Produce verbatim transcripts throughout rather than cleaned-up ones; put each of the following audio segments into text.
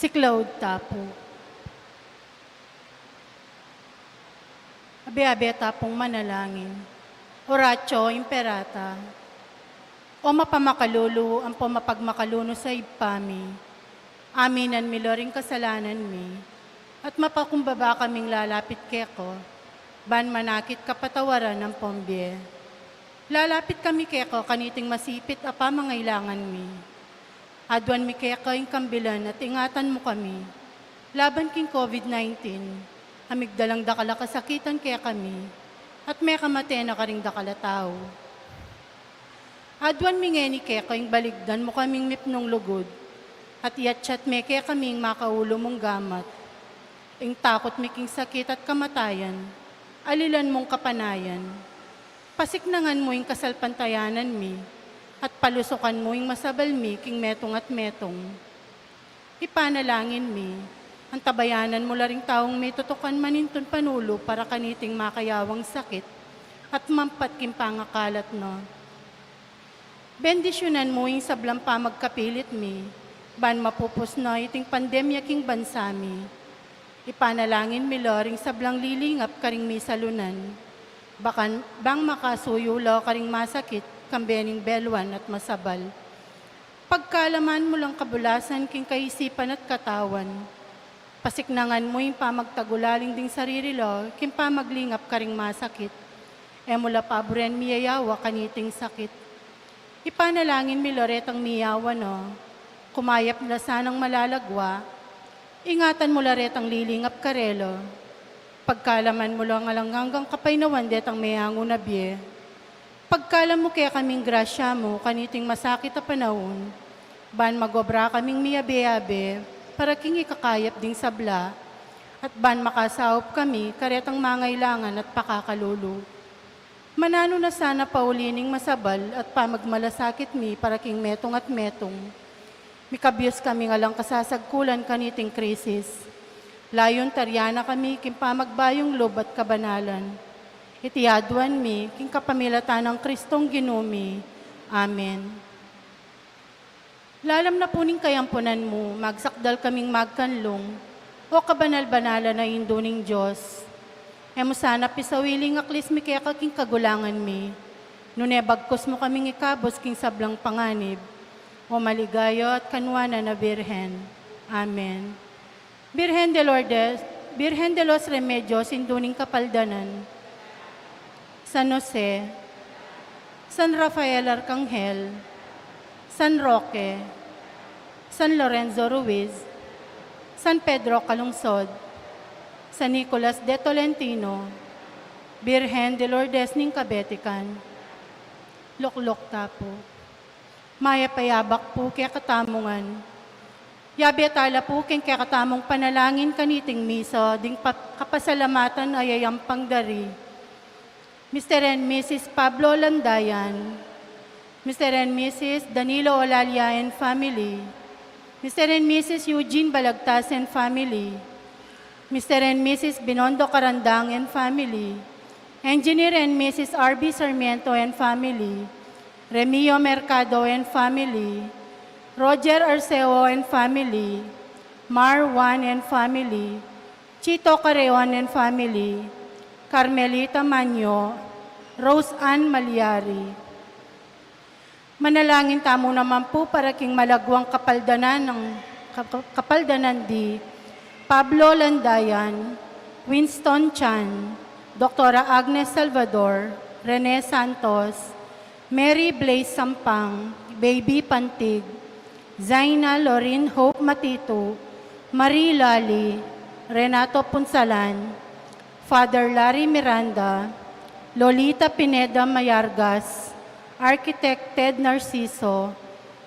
Siklaud ta pu. Abe-abe ta pung manalangin. Oratio Imperata. O mapamakalulu ampo mapagmakalunus a Ibpa mi, aminan mi la ring kasalanan mi, at mapakumbaba kaming lalapit keka, ban manakit kapatawaran ampong bie. Lalapit kami keka kaniting masipit a pamangailangan mi. Aduan mi keka ing kambilan at ingatan mu kami laban king COVID nineteen, a migdalang dakal a kasakitan kekami, at mekamate na karing dakal a tau. Aduan mi ngeni keka ing baligdan mu kaming mipnung lugud, at iyatyat me kekami ing makaulu mung gamat. Ing takut mi king sakit at kamatayan, alilan mung kapanayan. Pasiknangan mu ing kasalpantayanan mi, at palusukan mu ing masabal mi king metung at metung. Ipanalangin mi, antabayanan mu la ring taung mitutukan manintun panulu para kaniting makayawang sakit, at mampat king pangakalat na. Bendisyunan mu ing sablang pamagkapilit mi, ban mapupus na iting pandemya king bansa mi. Ipanalangin mi la ring sablang lilingap karing misalunan, bakan, bang makasuyu la karing masakit, kambe ning beluan at masabal. Pagkalaman mu lang kabulasan king kaisipan at katawan. Pasiknangan mu ing pamagtagulaling ding sarili la king pamaglingap karing masakit. E mu la paburen miyayawa kaniting sakit. Ipanalangin mi la retang miyawa na, kumayap la sanang malalagwa, ingatan mu la retang lilingap karela. Pagkalaman mu la ing alang anggang kapaynawan detang meangu na bie. Pagkalam mu kekaming grasya mu kaniting masakit a panaun, ban magobra kaming miyabe-abe para king ikakayap ding sabla, at ban makasaup kami karetang mangailangan at pakakalulu. Mananu na sana pauli ning masabal at pamagmalasakit mi para king metung at metung. Mikabyus kaming alang kasasagkulan kaniting krisis. Layun taryan na kami king pamagbayung lub at kabanalan. Iti aduan mi king kapamilatan nang Kristong Ginu mi. Amen. Lalam na pu ning kayampunan mu, magsakdal kaming magkanlung, O kabanal-banalan a Indu ning Dios. E mu sana pisawili ing aklis mi keka king kagulangan mi, nune bagkus mu kaming ikabus king sablang panganib, O maligaya at kanuanan a Birhen. Amen. Birhen de Lourdes, Birhen de los Remedios, Indu ning Kapaldanan. San Jose, San Rafael Arcangel, San Roque, San Lorenzo Ruiz, San Pedro Calungsod, San Nicolas de Tolentino, Birhen de Lourdes ning Kabetikan. Lukluk ta pu. Mayap a yabak pu kekatamu ngan. Yabe tala pu king kekatamung panalangin kaniting misa, ding pa-, kapasalamatan a yayampang da ri Mister and Missus Pablo Landayan, Mister and Missus Danilo Olalia and family, Mister and Missus Eugene Balagtas and family, Mister and Missus Binondo Carandang and family, Engineer and Missus R B Sarmiento and family, Remio Mercado and family, Roger Arceo and family, Mar Juan and family, Chito Carreon and family, Carmelita Manyo, Rose Ann Maliari. Manalangin tamu naman pu para king malagwang kapaldanan ng, kap-, kapaldanan di Pablo Landayan, Winston Chan, Doktora Agnes Salvador, Rene Santos, Mary Blaze Sampang, Baby Pantig, Zaina Lorin Hope Matitu, Marie Lali, Renato Punsalan, Father Larry Miranda, Lolita Pineda Mayargas, Architect Ted Narciso,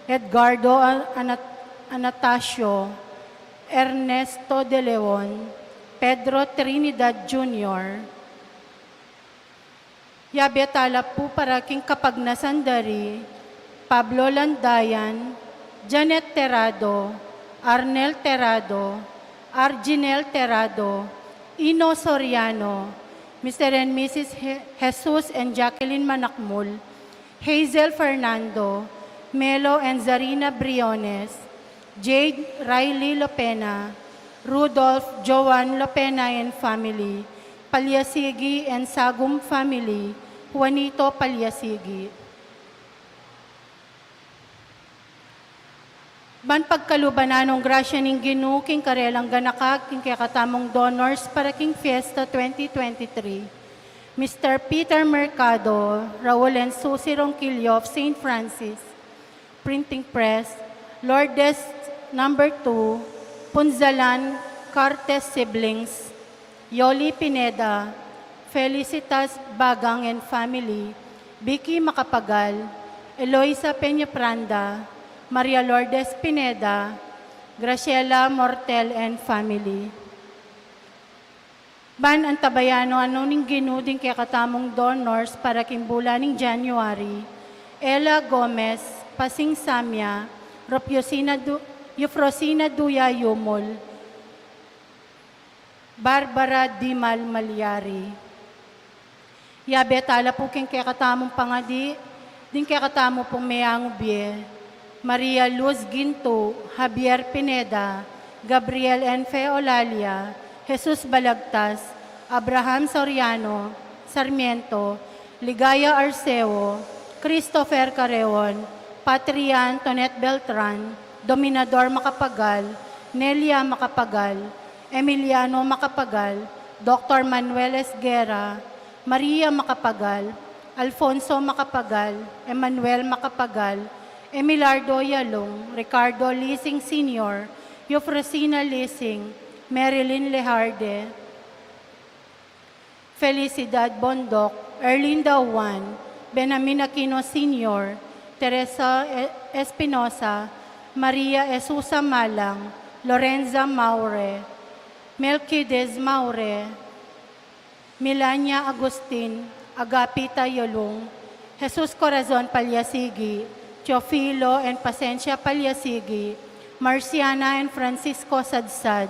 Edgardo A-, Anat-, Anastasio, Ernesto De Leon, Pedro Trinidad Junior, Yabe tala pu para king kapagnasan da ri Pablo Landayan, Janet Terrado, Arnel Terrado, Arginel Terrado, Ino Soriano, Mister and Missus He-, Jesus and Jacqueline Manakmul, Hazel Fernando, Melo and Zarina Briones, Jade Riley Lopena, Rudolph Joan Lopena and family, Palyasigi and Sagum family, Juanito Palyasigi. Ban pagkaluban na nung grasya ning Ginu king karelang ganaka, king kekatamung donors para king Fiesta twenty twenty-three, Mister Peter Mercado, Raul and Susie Ronquillo of Saint Francis Printing Press, Lourdes number two, Punzalan Cartes Siblings, Yoli Pineda, Felicitas Bagang and family, Vicky Macapagal, Eloisa Peñapranda, Maria Lourdes Pineda, Graciela Mortel and family. Ban antabayanan no ning Ginu ding kekatamung donors para king bulan ning January, Ella Gomez, Pasing Samia, Rufusina Du-, Eufrosina Duya Yumul, Barbara Dimal Malyari. Yabe tala pu king kekatamung pangadi, ding kekatamu pung meangu bie, Maria Luz Ginto, Javier Pineda, Gabriel N. Fe Olalia, Jesus Balagtas, Abraham Soriano, Sarmiento, Ligaya Arceo, Christopher Careon, Patria Antoinette Beltran, Dominador Macapagal, Nelia Macapagal, Emiliano Macapagal, Doctor Manuel Esguerra, Maria Macapagal, Alfonso Macapagal, Emmanuel Macapagal, Emilardo Yalong, Ricardo Lising Senior, Eufrosina Lising, Marilyn Lejarde, Felicidad Bondoc, Erlinda Juan, Benjamin Aquino Senior, Teresa E-, Espinosa, Maria Esusa Malang, Lorenza Maure, Melquides Maure, Melania Agustin, Agapita Yalong, Jesus Corazon Palyasigi, Teofilo and Pasencia Palyasigi, Marciana and Francisco Sadsad,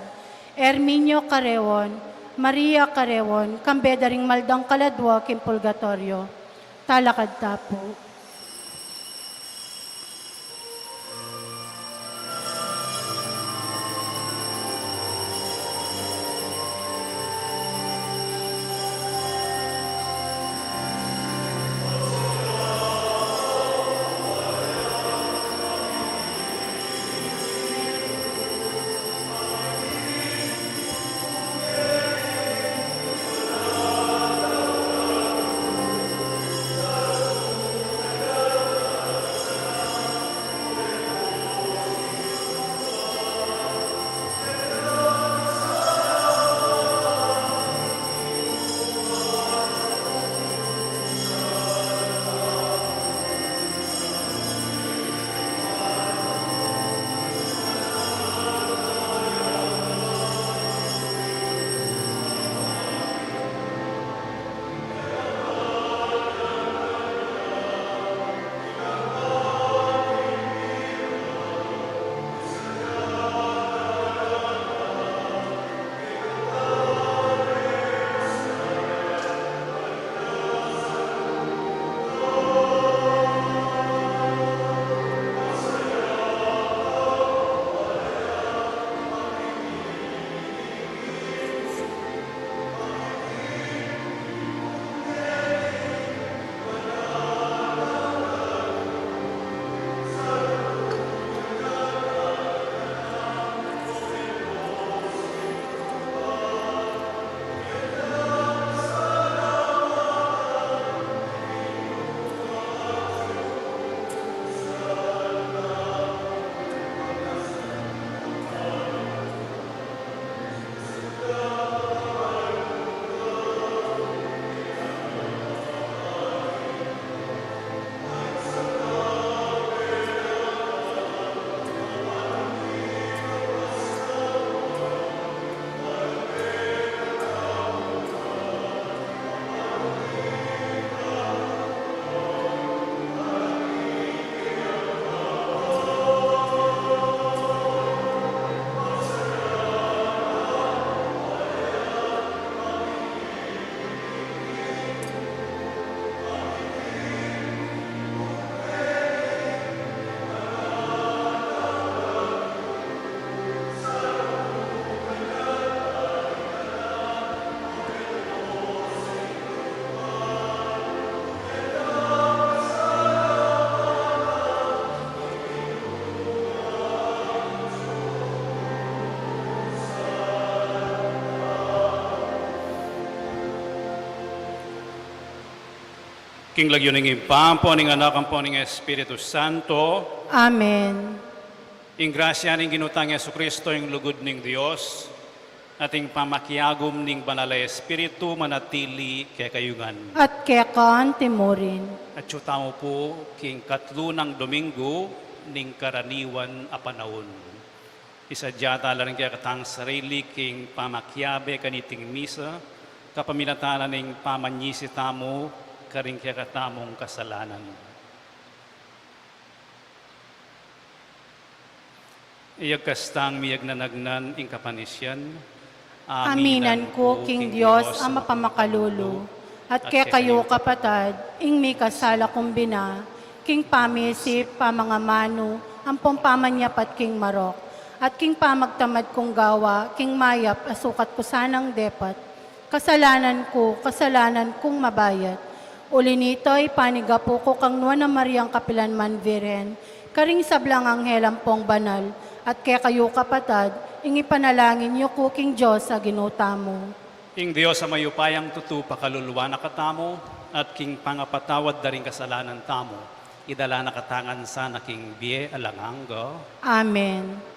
Herminio Careon, Maria Careon, kambe da ring maldang kaladua king purgatoryo. Talakad ta pu. King lagyu ning Ibpa, ampo ning Anak, ampo ning Espiritu Santo. Amen. Ing grasya ning Ginu tang Jesucristo, ing lugud ning Dios, at ing pamakiagum ning Banal a Espiritu manatili kekayu ngan. At keka anti mu rin. Atyu tamu pu king katlu nang Domingo ning karaniwan a panaun. Isadya tala ring kekatang sarili king pamakiabe kaniting misa, kapamilatan na ning pamanyisi tamu karing kekatamung kasalanan. Iyagkas tang miyagnanagnan ing kapanisian. Aminan ku king Dios a mapamakalulu, at kekayu, kapatad, ing mikasala kung bina, king pamisip, pamangamanu, ampong pamanyapat king marok, at king pamagtamad kung gawa king mayap a sukat ku sanang depat. Kasalanan ku, kasalanan kung mabayat. Uli nita, ipanigapu ku kang Nuan a Mariang kapilan man Virgen, karing sablang anghel ampong banal, at kekayu, kapatad, ing ipanalangin yu ku king Dios a Ginu tamu. Ing Dios a mayupayang tutu pakaluluan na katamu, at king pangapatawad da ring kasalanan tamu, idala na katamu ngan sana king bie alang angga. Amen.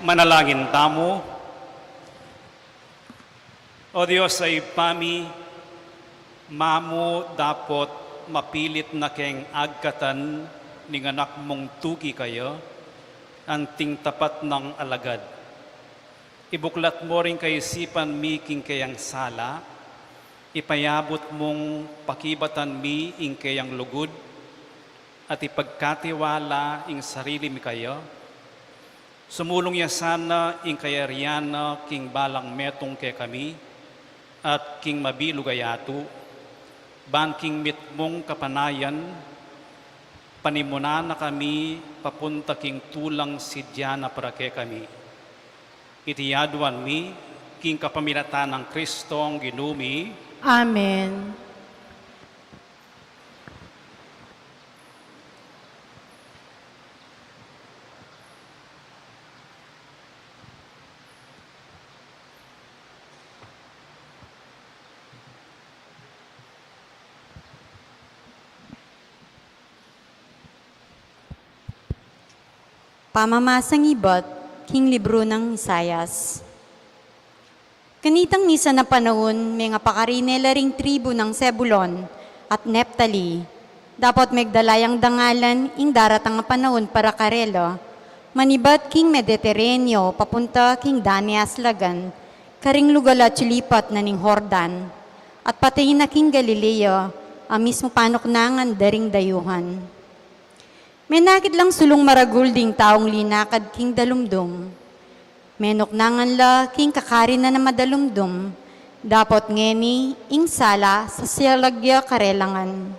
Manalangin tamu. O Dios a Ibpa mi, mamu dapot mapilit na keng agkatan ning Anak mung tuki kaya, Anting tapat nang alagad. Ibuklat mu ring kaisipan mi king keyang sala, ipayabut mung pakibatan mi ing keyang lugud, at ipagkatiwala ing sarili mi kaya. Sumulung ya sana ing kayarian na king balang metung kekami, at king mabilug a yatu, ban king mitmung kapanayan, panimunan na kami papunta king tulang sidya na para kekami. Iti aduan mi, king kapamilatan nang Kristong Ginu mi. Amen. Pamamasang ibat king libru nang Isaias. Kanitang misan a panaun, mengapakarine la ring tribu nang Zebulon at Neftali, dapot megdala yang dangalan ing daratang a panaun para karela, manibat king Mediterraneo papunta king Dan e aslagan, karing lugal a atyu lipat na ning Jordan, at pati na king Galilea, a mismu panuknangan da ring dayuhan. Menakit lang sulung maragul ding taung linakad king dalumdum. Menuknangan la king kakarinan a madalumdum, dapot ngeni ing sala sasalag ya karelangan.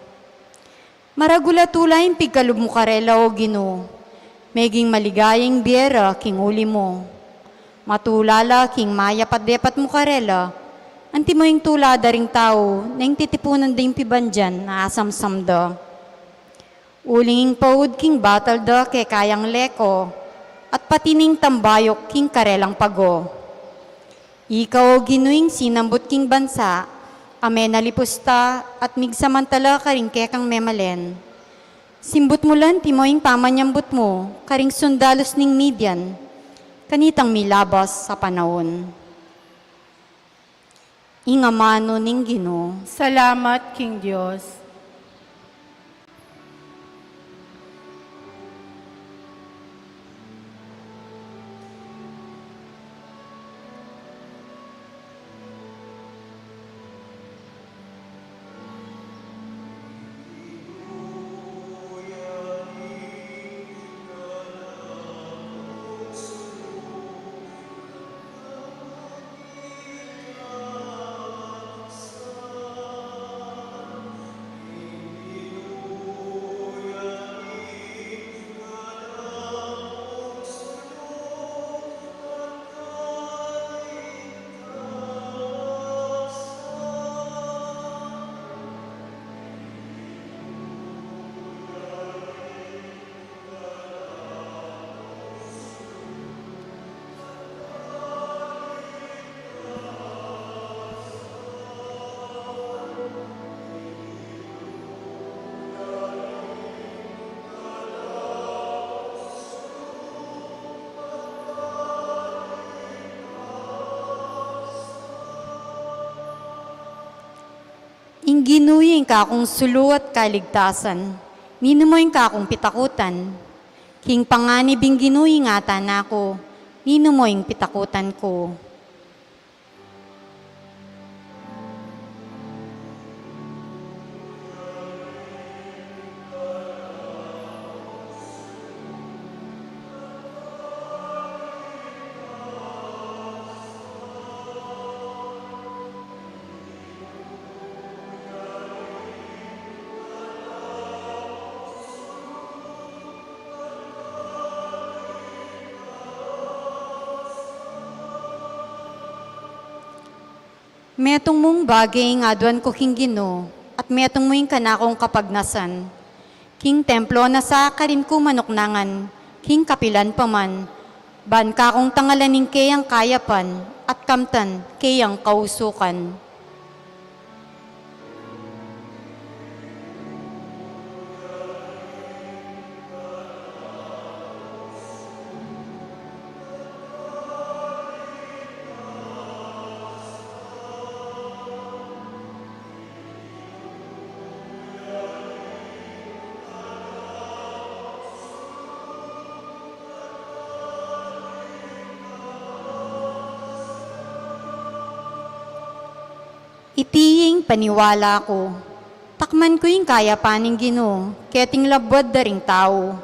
Maragul a tula ing pigkalub mu karela, O Ginu, meging maligaya ing bie ra king uli mu. Matula la king mayap a depat mu karela, antimo ing tula da ring tau neng titipunan da ing pibandian a asamsam da. Uling ing paud king batal da keka yang leko, at pati ning tambayuk king karelang pago. Ika, O Ginu, ing sinambut king bansa, a menalipus ta at migsamantala karing kekang memalen. Simbut mu la antimo ing pamanyambut mu karing sundalus ning Midian, kanitang milabas a panaun. Ing amanu ning Ginu. Salamat king Dios. Ing Ginu ya ing kakung sulu at kaligtasan, ninu mo ing kakung pitakutan? King panganib ing Ginu ing ata na ku, ninu mo ing pitakutan ku? Metung mung bage ing aduan ku king Ginu, at metung mu ing kanakung kapagnasan. King templo na sa karin ku manuknangan, king kapilan pa man, ban kakung tangalan ing keyang kayapan, at kamtan keyang kausukan. Iti ing paniwala ku, takman ku ing kayapan ning Ginu, keting labud da ring tau.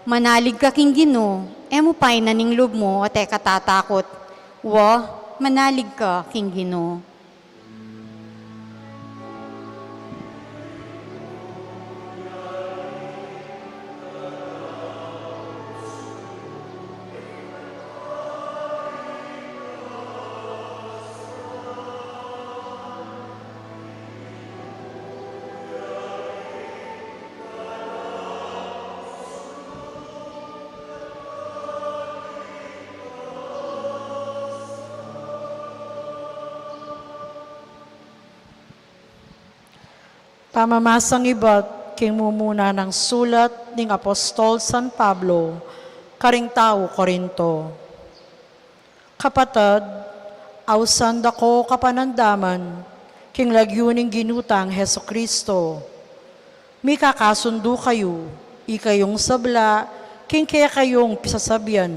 Manalig ka king Ginu, e mu painan ing lub mu at e ka tatakut. Wa, manalig ka king Ginu. Pamamasang ibat king mumuna nang sulat ning Apostol San Pablo karing tau Corinto. Kapatad, ausan da ko kapanandaman king lagyu ning Ginu tang Jesucristo. Mikakasundu kayu, ikayung sabla, king kekayung pisasabian,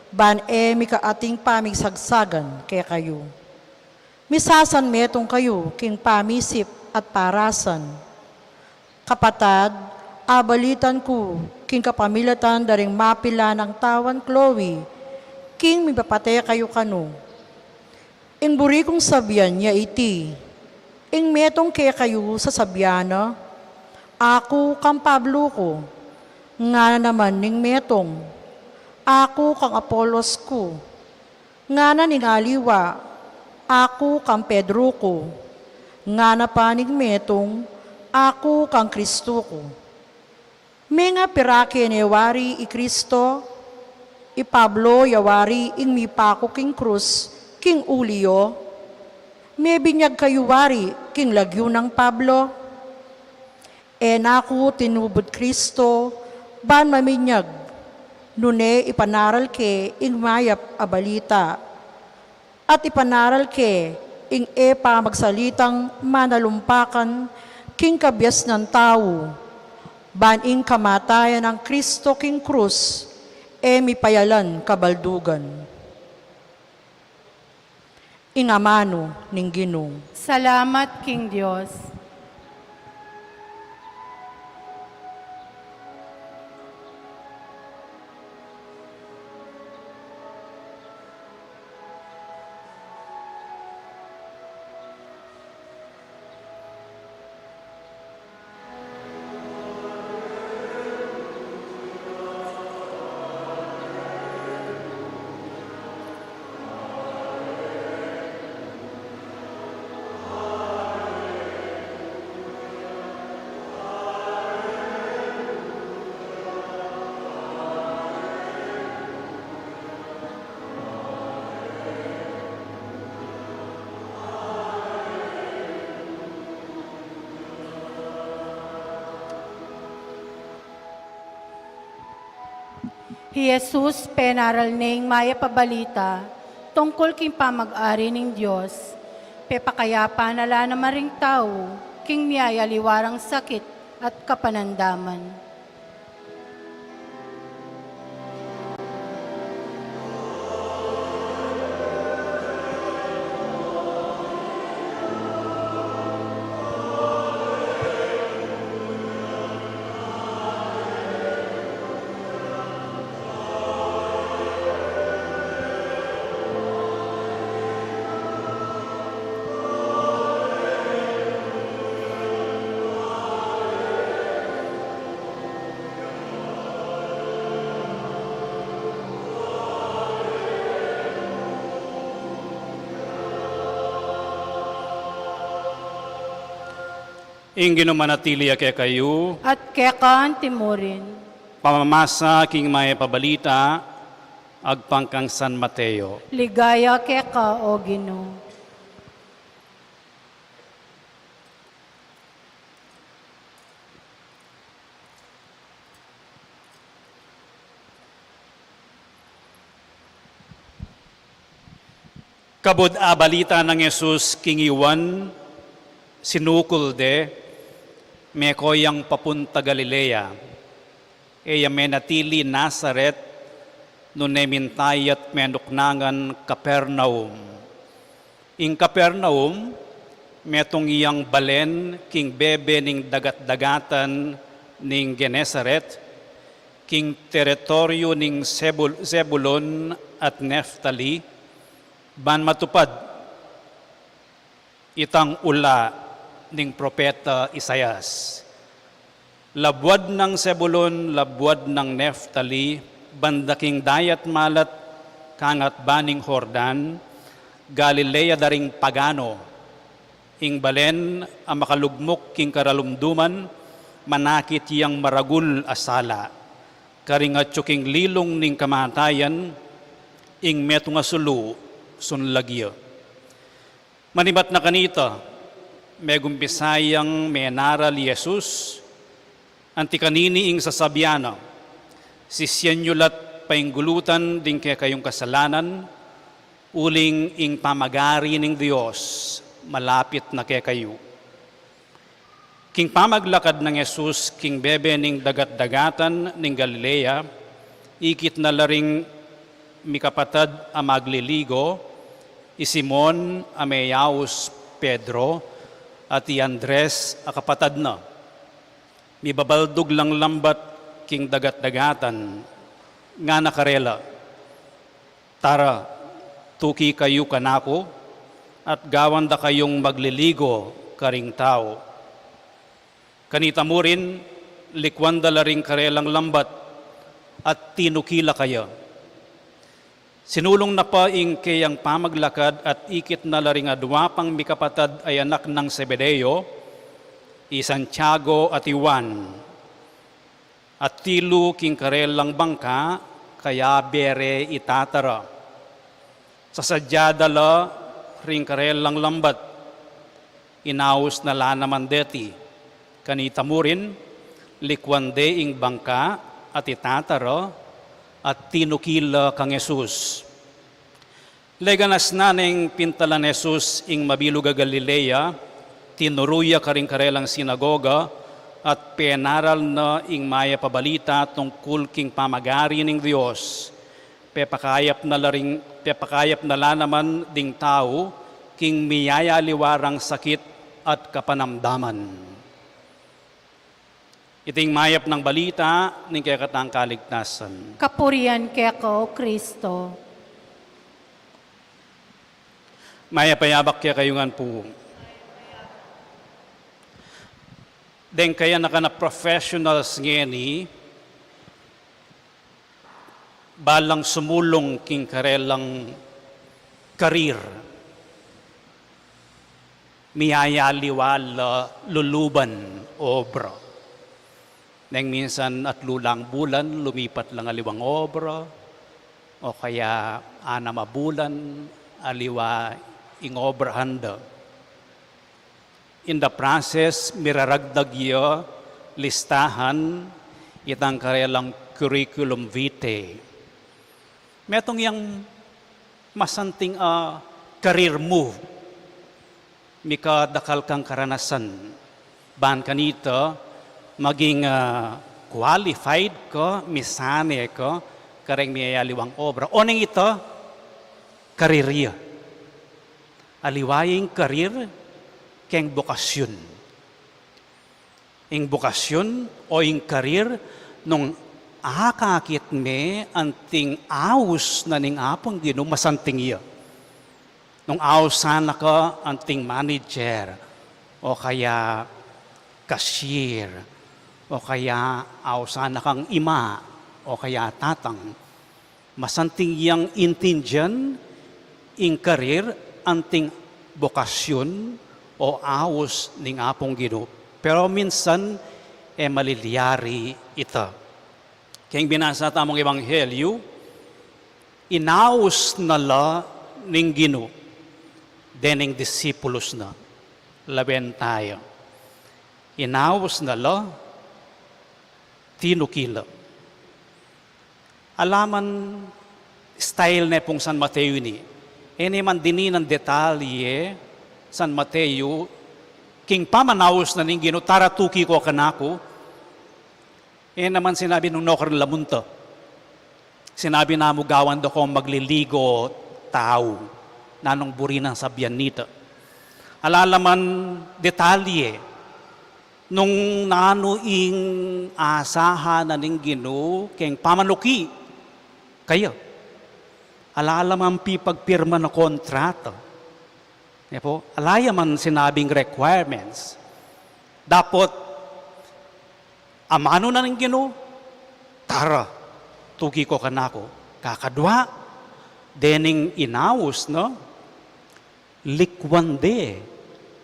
ban e mikaating pamisagsagan kekayu. Misasanmetung kayu king pamisip at parasan. Kapatad, abalitan ku king kapamilatan da ring mapilan a tauan Chloe, king mipapate kayu kanu. Ing buri kung sabian ya iti, ing metung kekayu sasabian na, "Aku kang Pablo ku," ngana naman ning metung, "Aku kang Apolos ku," ngana ning aliwa, "Aku kang Pedro ku," ngana pa ning metung, "Aku kang Kristo ku." Menga pira ke ne wari i Kristo? I Pablo ya wari ing mipaku king krus king uli yu? Mebinyag kayu wari king lagyu nang Pablo? E na ku tinubud Kristo ban maminyag, nune ipanaral ke ing mayap a balita, at ipanaral ke ing e pamagsalitang manalumpakan king kabiasnan tau, ban ing kamatayan nang Kristo king krus e mipayalan kabaldugan. Ing amanu ning Ginu. Salamat king Dios. Hi Jesus penaral ne ing mayap a balita tungkul king pamag-ari ning Dios, pepakayapan na la naman ring tau king miyayaliwa rang sakit at kapanandaman. Ing Ginu manatili ya kekayu. At keka antimurin. Pamamasa king mayap a balita agpang kang San Mateo. Ligaya keka, o Ginu. Kabud abalita nang Jesus king Juan, sinukul de, meko yang papunta Galilea. E ya menatili Nazaret, nune minta ya't menuknangan Capernaum. Ing Capernaum, Metung yang balen king bebe ning dagat-dagatan ning Genesaret, king teritoryu ning Sebul-, Zebulon at Neftali, ban matupad itang ula ning propeta Isaias. Labuad nang Zebulon, labuad nang Neftali, banda king dayat malat, kangat ba ning Jordan, Galilea da ring pagano. Ing balen a makalugmuk king karalumduman, manakit yang maragul a sala. Karing atyu king lilung ning kamatayan, ing metung a sulu, sunlag ya. Manibat na kanita, megumpisa yang menaral i Jesus, anti kanini ing sasabian na, "Sisian yu la't painggulutan ding kekayung kasalanan, uling ing pamagari ning Dios malapit na kekayu." King pamaglakad nang Jesus king bebe ning dagat-dagatan ning Galilea, ikit na la ring mikapatad a magliligo, i Simon a meyaus Pedro, at i Andres a kapatad na. Mibabaldug lang lambat king dagat-dagatan, ngana karela, "Tara, tuki kayu kanaku, at gawan da kayung magliligo karing tau." Kanita murin, likuan da la ring karelang lambat, at tinuki la kaya. Sinulung na pa ing keyang pamaglakad at ikit na la ring adua pang mikapatad a anak nang Zebedeo, i Santiago at i Juan. Atilu king karelang bangka, kayabe re itatara. Sasadya da la ring karelang lambat, inaus na la naman deti. Kanita murin, likuan de ing bangka at itatara, at tinuki la kang Jesus. Leganas na neng pintalan Jesus ing mabilug a Galilea, tinuru ya karing karelang sinagoga, at penaral na ing mayap a balita tungkul king pamagari ning Dios. Pepakayap na la ring, pepakayap na la naman ding tau king miyayaliwa rang sakit at kapanamdaman. Iting mayap nang balita ning kekatang kaligtasan. Kapurian keka, O Kristo. Mayap a yabak kekayu ngan pu. Deng kayanakan a professionals ngeni, balang sumulung king karelang karir, miyayaliwa la luluban obra. Neng minsan atlu lang bulan, lumipat lang aliwang obra, o kaya anam a bulan, aliwa ing obrahan da. In the process, miraragdag ya listahan itang karelang curriculum vitae. Metung yang masanting a career move, mikadakal kang karanasan. Ban kanita, maging, ah, qualified ka, misane ka kareng miyayaliwang obra. Oneng ita, career ya. Aliwa ing career keng bokasyun. Ing bokasyun o ing career, nung akakit me anting aus na ning Apung Ginu, masanting ya. Nung aus sana ka anting manager, o kaya cashier, o kaya aus sana kang ima, o kaya tatang, masanting yang intindian ing karir anting bokasyun o aus ning Apung Ginu. Pero minsan, e malilyari ita. Keng binasa tamung ebanghelyu, inaus na la ning Ginu dening disipulus na. Lawen taya. Inaus na la, tinuki la. Alaman style ne pung San Mateo ini. E ne man dininan detalye San Mateo, king pamanaus na ning Ginu, "Tara tuki ko kanaku." E naman sinabi nung nukarin la munta. Sinabi na mu, "Gawan da kong magliligo tau." Nanung buri nang sabian nita? Ala la man detalye nung nanu ing asahan na ning Ginu keng pamanuki kaya. Ala la man pipagpirma na kontrata. Ne pu, ala ya man sinabing requirements. Dapot, amanu na ning Ginu, "Tara, tuki ko kanaku." Kakadwa, dening inaus na, likwan de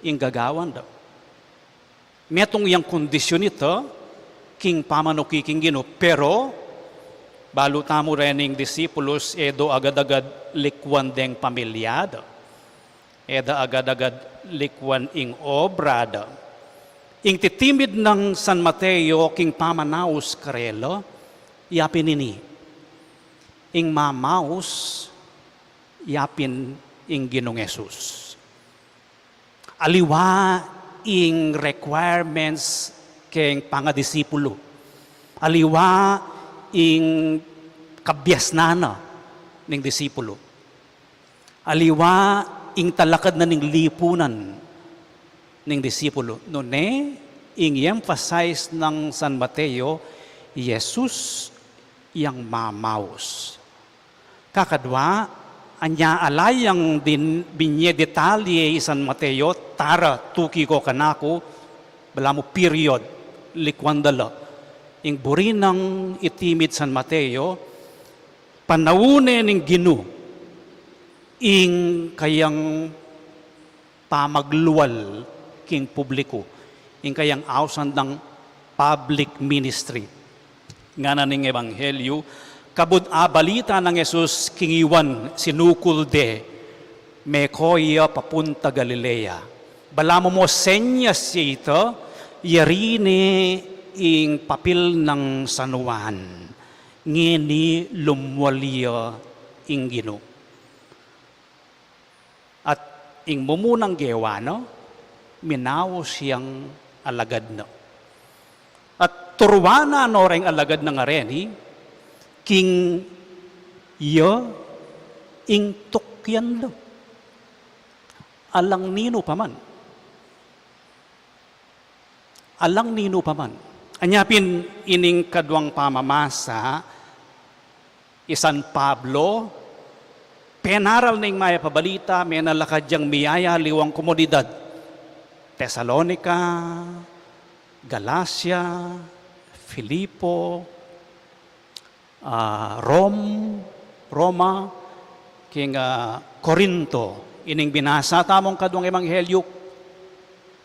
ing gagawan da. Metung yang kondisyun ita king pamanuki king Ginu, pero balu tamu rening disipulus, e do agad-agad likwan deng pamilya da. E da agad-agad likwan ing obra da. Ing titimid nang San Mateo king pamanaus karela, yapin ini. Ing mamaus, yapin ing Ginung Jesus. Aliwa ing requirements keng pangadisipulu. Aliwa ing kabiasnan na ning disipulu. Aliwa ing talakad na ning lipunan ning disipulu. Nune, ing i-emphasize nang San Mateo, i Jesus yang mamaus. Kakadwa, anya ala yang din binye detalye i San Mateo, "Tara, tuki ko kanaku," balamu period, likwan da la. Ing buri nang itimid San Mateo, panaune ning Ginu ing kayang pamaglual king publiku, ing kayang ausan dang public ministry. Ngana ning ebanghelyu, kabud abalita nang Jesus king Juan, sinukul de, meko ya papunta Galilea. Balamu mo senyas ya ita, yari ne ing papil nang San Juan. Ngeni lumual ya ing Ginu. At ing mumunang gewa na, minaus yang alagad na. At turuan na no reng alagad na ngareni, king ya ing tukyan da. Alang ninu pa man. Alang ninu pa man. Anya pin ining kaduang pamamasa, i San Pablo, penaral na ing mayap a balita, menalakad yang miyayaliwang komunidad. Tesalonica, Galacia, Filipo, ah, Rom-, Roma, king, ah, Corinto. Ining binasa tamung kaduang ebanghelyu,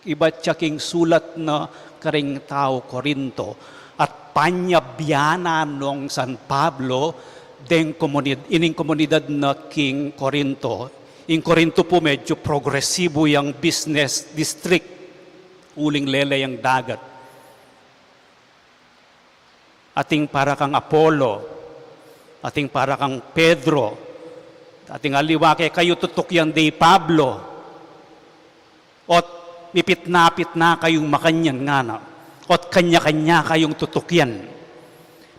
ibat ya king sulat na karing tau Corinto. At panyabianan nong San Pablo deng komunid-, ining komunidad na king Corinto. Ing Corinto pu medyu progresibu yang business district, uling lele yang dagat. Ating para kang Apollo, ating para kang Pedro, ating aliwa kekayu tutukyan de i Pablo, ot mipitna-pitna kayung makanyan ngana, ot kanya-kanya kayung tutukyan.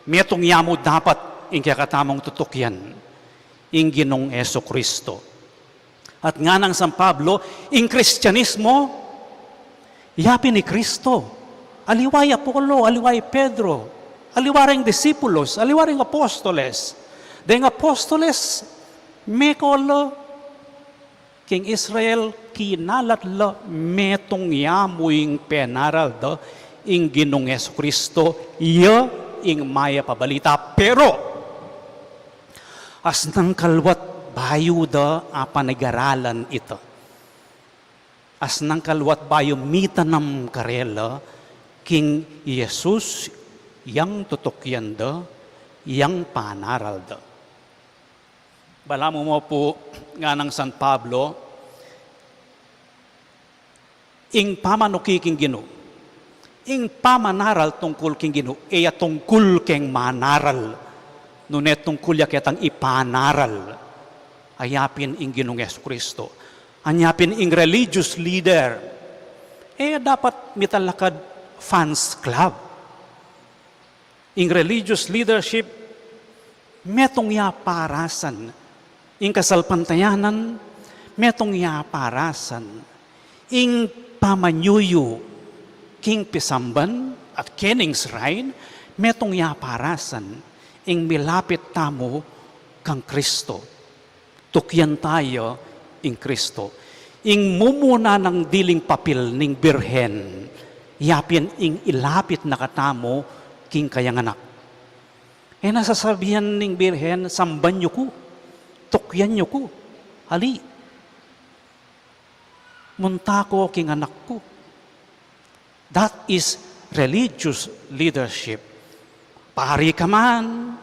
Metung ya mu dapat ing kekatamung tutukyan, ing Ginung Jesucristo. At nganang San Pablo, ing Kristianismo, yapin i Kristo. Aliwa i Apollo, aliwa i Pedro, aliwa reng disipulos, aliwa reng apostoles. Deng apostoles, meko la king Israel, kinalat la, metung ya mu ing penaral da, ing Ginung Jesucristo, ya ing mayap a balita. Pero, asnang kaluat bayu da apanigaralan ita. Asnang kaluat bayu mitanam karela king Jesus yang tutukyan da, yang panaral da. Balamu mo pu nganang San Pablo, ing pamanuki king Ginu, ing pamanaral tungkul king Ginu, e ya tungkul keng manaral, nune tungkul ya ketang ipanaral. Aya pin ing Ginung Jesucristo. Anya pin ing religious leader, e ya dapat mitalakad fans club. Ing religious leadership, metung ya parasan. Ing kasalpantayanan, metung ya parasan. Ing pamanyuyu king pisamban at kening shrine, metung ya parasan ing milapit tamu kang Kristo. Tukyan taya ing Kristo. Ing mumuna nang diling papil ning Birhen, yapin ing ilapit na katamu king kayang anak. E na sasabian ning Birhen, "Samban yu ku, tukyan yu ku, ali. Munta ko king anak ku." That is religious leadership. Pari ka man,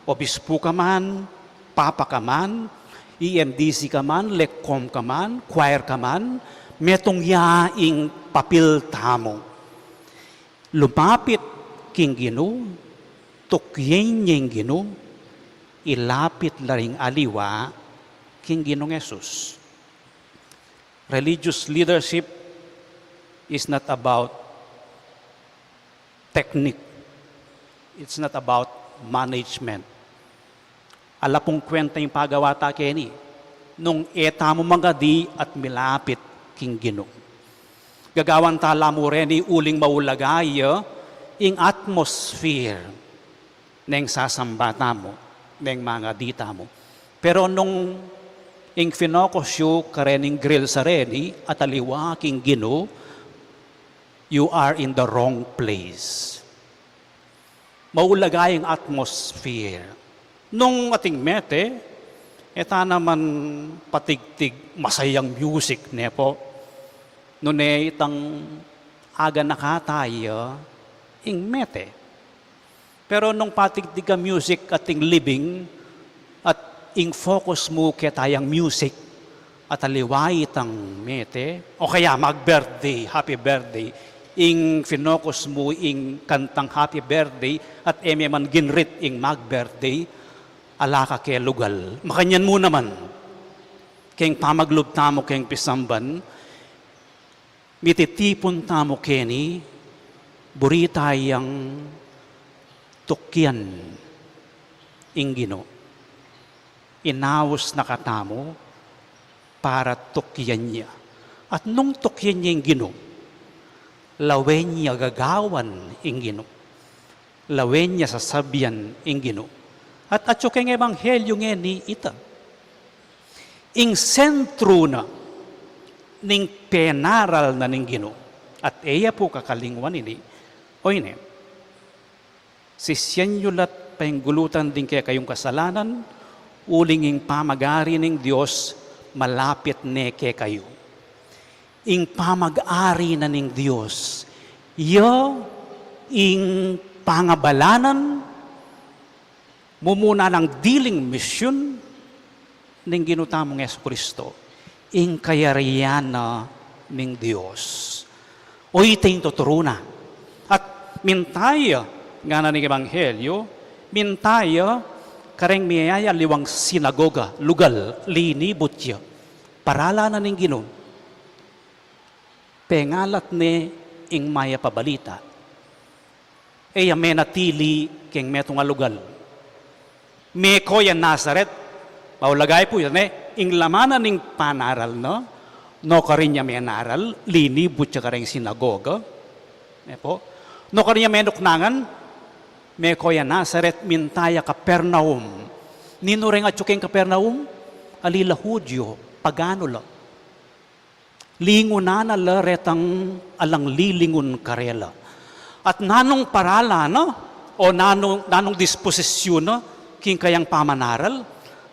obispu ka man, papa ka man, E M D C ka man, lekkom ka man, choir ka man, metung ya ing papil tamu. Lumapit king Ginu, tukyan ya ing Ginu, ilapit la ring aliwa king Ginung Jesus. Religious leadership is not about technique. It's not about management. Ala pung kwenta ing pagawa ta keni nung e tamu mangadi at milapit king Ginu. Gagawan ta la mu reni uling maulaga ya ing atmosphere neng sasamba tamu, neng mangadi tamu. Pero nung ing finokus yu karening grill sa reni at aliwa king Ginu, you are in the wrong place. Maulaga ing atmosphere. Nung ating mete, e ta naman patigtig masayang music, ne po? Nune itang aganaka taya ing mete. Pero nung patigtig ka music ating libing, at ing focus mu ketayang music, at aliwa itang mete, o kaya mag-birthday, happy birthday, ing finokus mu ing kantang happy birthday, at e me man ginrit ing mag-birthday, ala ka ke lugal. Makanyan mu naman, keng pamaglub tamu keng pisamban, mititipun tamu keni, buri tayang tukyan ing Ginu. Inaus na katamu para tukyan ya. At nung tukyan ya ing Ginu, lawen ya gagawan ing Ginu. Lawen ya sasabian ing Ginu. At atyu keng ebanghelyu ngeni ita. Ing sentru na ning penaral na ning Ginu. At e ya pu kakalingwan ini. O ini, sisian yu la't painggulutan ding kekayung kasalanan, uling ing pamag-ari ning Dios malapit ne kekayu. Ing pamag-ari na ning Dios, ya ing pangabalanan, mumuna nang diling misyun ning Ginu tamung Jesucristo, ing kayarian na ning Dios. O ita ing tuturu na. At minta ya, ngana ning ebanghelyu, minta ya kareng miyayaliwang sinagoga, lugal, linibut ya. Paralan na ning Ginu. Pengalat ne ing mayap a balita. E ya menatili keng metung a lugal. Meko ya Nazaret, maulaga pu ya, ne, ing laman na ning panaral na, nukarin ya menaral, linibut ya kareng sinagoga. Ne po? Nukarin ya menuknangan, meko ya Nazaret, minta ya Capernaum. Ninu reng atyu keng Capernaum? Ali la Hudyu, paganu la. Lingunan na la retang alang lilingun karela. At nanung paralan na, o nanung, nanung disposisyun na, king kayang pamanaral,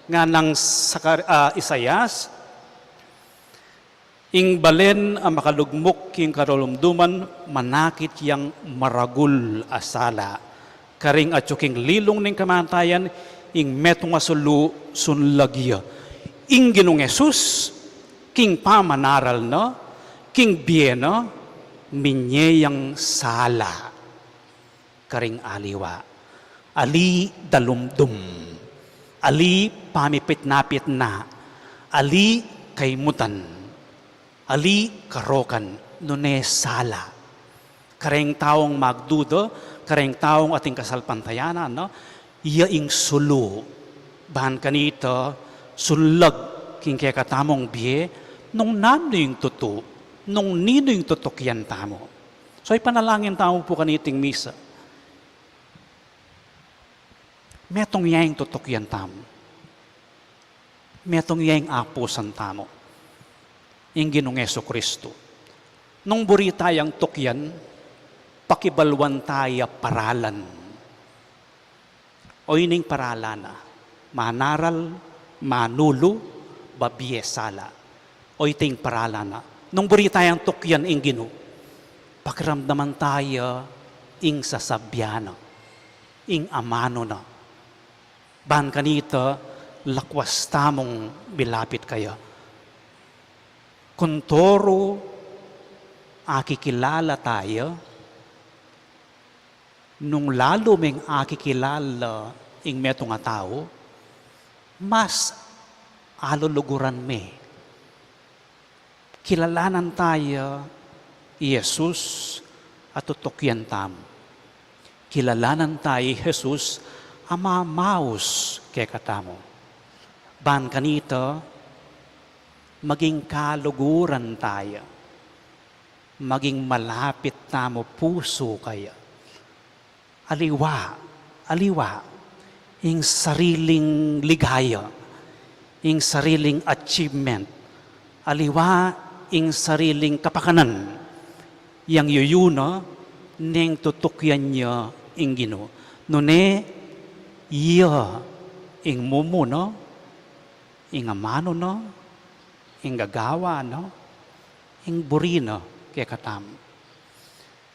nganang sa kar-, ah, Isaias, ing balen a makalugmuk king karulumduman, manakit yang maragul a sala. Karing atyu king lilung ning kamatayan, ing metung a sulu sunlag ya. Ing Ginung Jesus, king pamanaral na, king bie na, minye yang sala karing aliwa. Ali dalumdum, ali pamipitna-pitna, ali kaimutan, ali karokan, nune sala. Kareng taung magduda, kareng taung ating kasalpantayanan, no? Ya ing sulu. Ban kanita, sunlag king kekatamung bie, nung nanu ing tutu. nung ninu ing tutukian tamu. So, ipanalangin tamu pu kaniting misa. Metung ya ing tutukian tamu. Metung ya ing apusan tamu. Ing Ginung Jesucristo. Nung buri tayang tukian, pakibaluan taya paralan. O ining paralan na, manaral, manulu, babie sala. O iting paralan na. Nung buri tayang tukian ing Ginu, pakiramdaman taya ing sasabian na, ing amanu na. Ban kanita, lakwas tamung milapit kaya. Kuntoro, akikilala taya, nung lalu meng akikilala ing metung a tau, mas aluluguran me. Kilalanan taya i Jesus a tutukian tamu. Kilalanan taya i Jesus a mamaus kekatamu. Ban kanita, maging kaluguran taya. Maging malapit tamu pusu kaya. Aliwa, aliwa, ing sariling ligaya, ing sariling achievement, aliwa, ing sariling kapakanan, yang yuyu na neng tutukian ya ing Ginu. Nune, iya ing mumuna, ing amanu na, ing gagawan na, ing buri na kekatamu.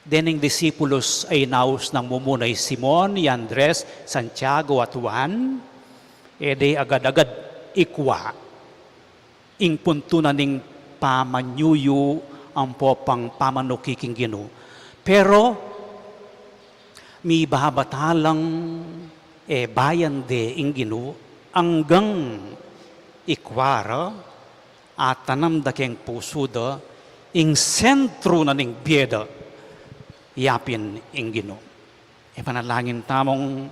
Dening disipulus a inaus nang mumuna i Simon, i Andres, Santiago at Juan, e de agad-agad ikua ing puntu na ning pamanyuyu ampo pang pamanuki king Ginu. Pero mibabatalang e bayan de ing Ginu anggang ikua ra atanam da keng pusu da ing sentru na ning bie da, yapin ing Ginu. Ipanalangin tamung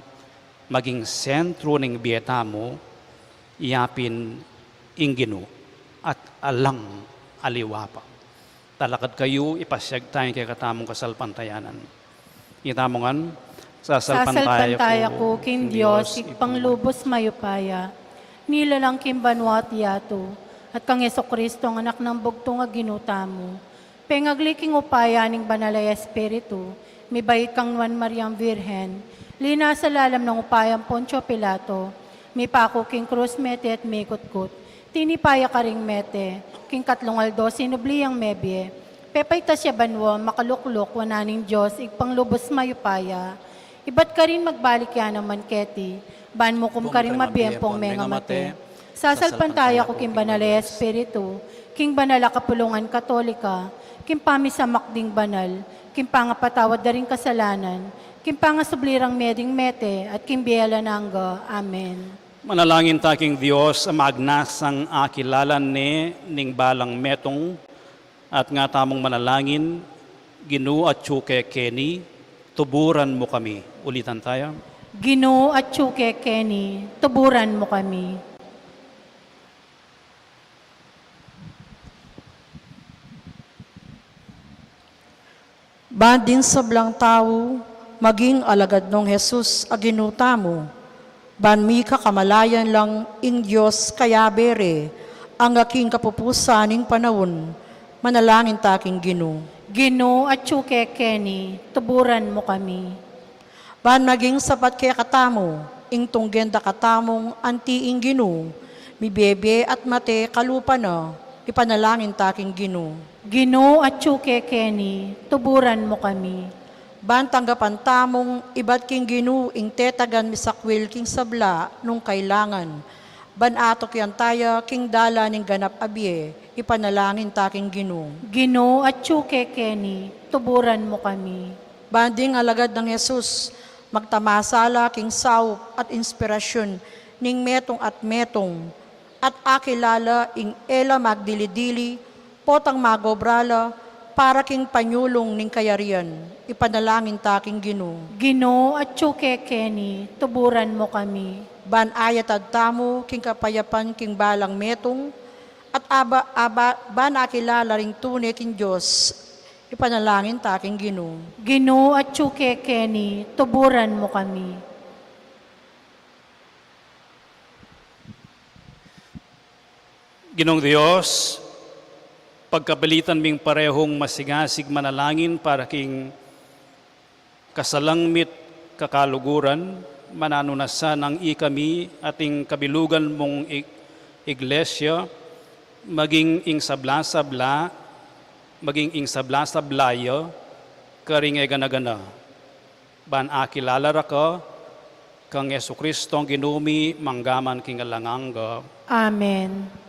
maging sentru ning bie tamu, yapin ing Ginu, at alang aliwa pa. Talakad kayu, ipasiag taya ing kekatamung kasalpantayanan. Itamu ngan, sasalpantaya ku king Dios, Ibpang lubus mayupaya, nilalang king banua at yatu, at kang Jesucristo, ang Anak nang bugtung a Ginu tamu, pengagli king upaya ning Banal a Espiritu, mibait kang Nuan Mariang Virgen, linasa lalam ning upayang Poncio Pilato, mipaku king krus, mete at mikutkut, tinipa ya karing mete, king katlung aldo sinubli yang mebie, pepaitas ya banua, makalukluk wanan ning Dios, Ibpang lubus mayupaya, ibat karin magbalik ya naman keti, ban mukum karing mabie ampong mengamate. Sasalpantaya ku king Banal a Espiritu, king banal a kapulungan Katolika, king pamisamak ding banal, king pangapatawad da ring kasalanan, king pangasubli rang mie ding mete, at king bie alang angga. Amen. Manalangin ta king Dios a magnasang akilala ne ning balang metung, at nga tamung manalangin, Ginu, atyu ke keni, tuburan mu kami. Ulitan taya. Ginu, atyu ke keni, tuburan mu kami. Ban ding sablang tau maging alagad nong Jesus a Ginu tamu, ban mika kamalayan lang ing Dios kayabe re angga king kapupusan ning panaun. Manalangin ta king Ginu. Ginu, atyu ke keni, tuburan mu kami. Ban maging sapat kekatamu ing tunggen da katamung anti ing Ginu, mibie-bie at mate kalupa na, ipanalangin ta king Ginu. Ginu, atyu ke keni, tuburan mu kami. Ban tanggapan tamung ibat king Ginu ing tetagan misakwil king sabla nung kailangan, ban atukian taya king dalan ning ganap a bie, ipanalangin ta king Ginu. Ginu, atyu ke keni, tuburan mu kami. Ban ding alagad nang Jesus magtamasa la king saup at inspirasyun ning metung at metung, at akilala ing e la magdili-dili potang magobra la para king panyulung ning kayarian, ipanalangin ta king Ginu. Ginu, atyu ke keni, tuburan mu kami. Ban ayatad tamu king kapayapan king balang metung, At aba, aba, ban akilala ring tune king Dios, ipanalangin ta king Ginu. Ginu, atyu ke keni, tuburan mu kami. Ginung Dios, pagkabalitan ming parehung masigasig manalangin para king kasalang mit kakaluguran, mananu na sanang ikami at ing kabilugan mung ig-, iglesia, maging ing sabla-sabla, maging ing sabla-sabla ya, karing e gana-gana. Ban akilala ra ka, kang Jesucristo a Ginu mi, mangga man king alang angga. Amen.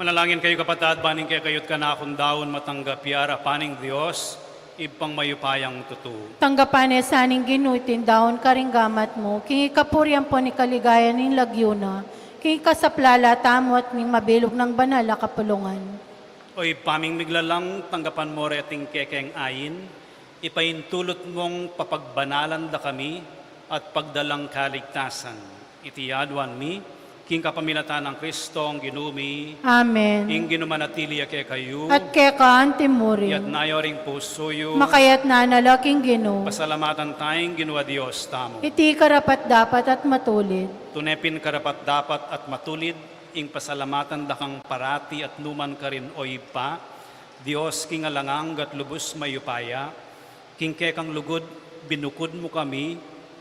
Manalangin kayu, kapatad, ban ing kekayu't kanakung daun matanggap ya arapan ning Dios, Ibpang mayupayang tutu. Tanggapan ne sa ning Ginu iting daun karing gamat mu, king ikapuri ampon ikaligayan ning lagyu na, king ikasaplala tamu at ning mabilug nang banal a kapulungan. O Ibpa ming miglalang, tanggapan mu reting kekeng ain, ipaintulut mung papagbanalan da kami at pagdalang kaligtasan. Iti aduan mi, king kapamilatan nang Kristong Ginu mi. Amen. Ing Ginu manatili ya kekayu. At keka antimurin. Iyatas yu ring pusu yu. Makayatas na la king Ginu. Pasalamatan taya ing Ginu a Dios tamu. Iti karapat-dapat at matulid. Tune pin karapat-dapat at matulid, ing pasalamatan da kang parati at nukarin man, O Ibpa, Dios king alang angga at lubus mayupaya, king kekang lugud binukud mu kami,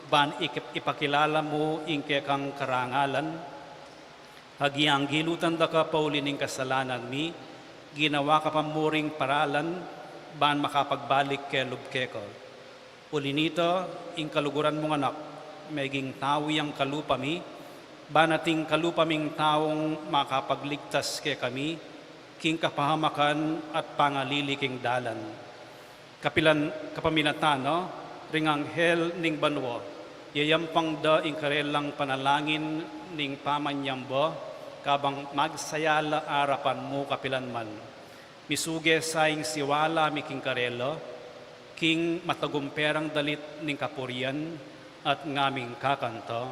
ban ikip-, ipakilala mu ing kekang karangalan, Agyang gilutan da ka pauli ning kasalanan mi, ginawa ka pa muring paralan, ban makapagbalik kelub keka. Uli nita, ing kaluguran mung anak, meging tau yang kalupa mi, ban ating kalupa ming taung makapagligtas kekami, king kapahamakan at pangalili king dalan. Kapilan, kapamilatan na, ring anghel ning banua, yayampang da ing karelang panalangin ning pamanyamba, kabang magsaya la arapan mu kapilan man. Misuge sa ing siwala mi king karela, king matagumperang dalit ning kapurian at ngaming kakanta.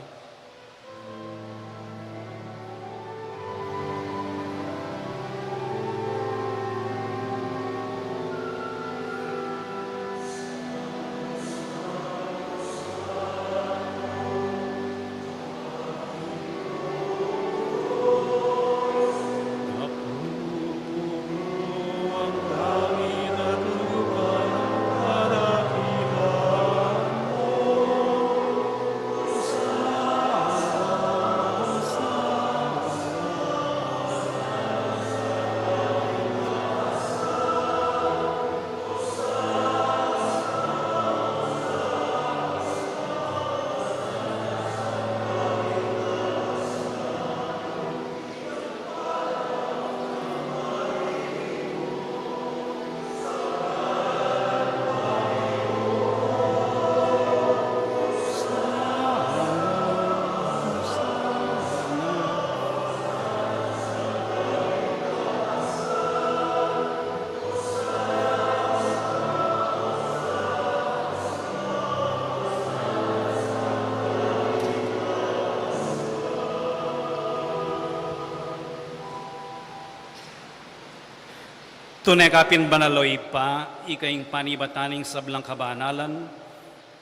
Tune ka pin banal, o Ibpa, ika ing panibatan ning sablang kabanalan,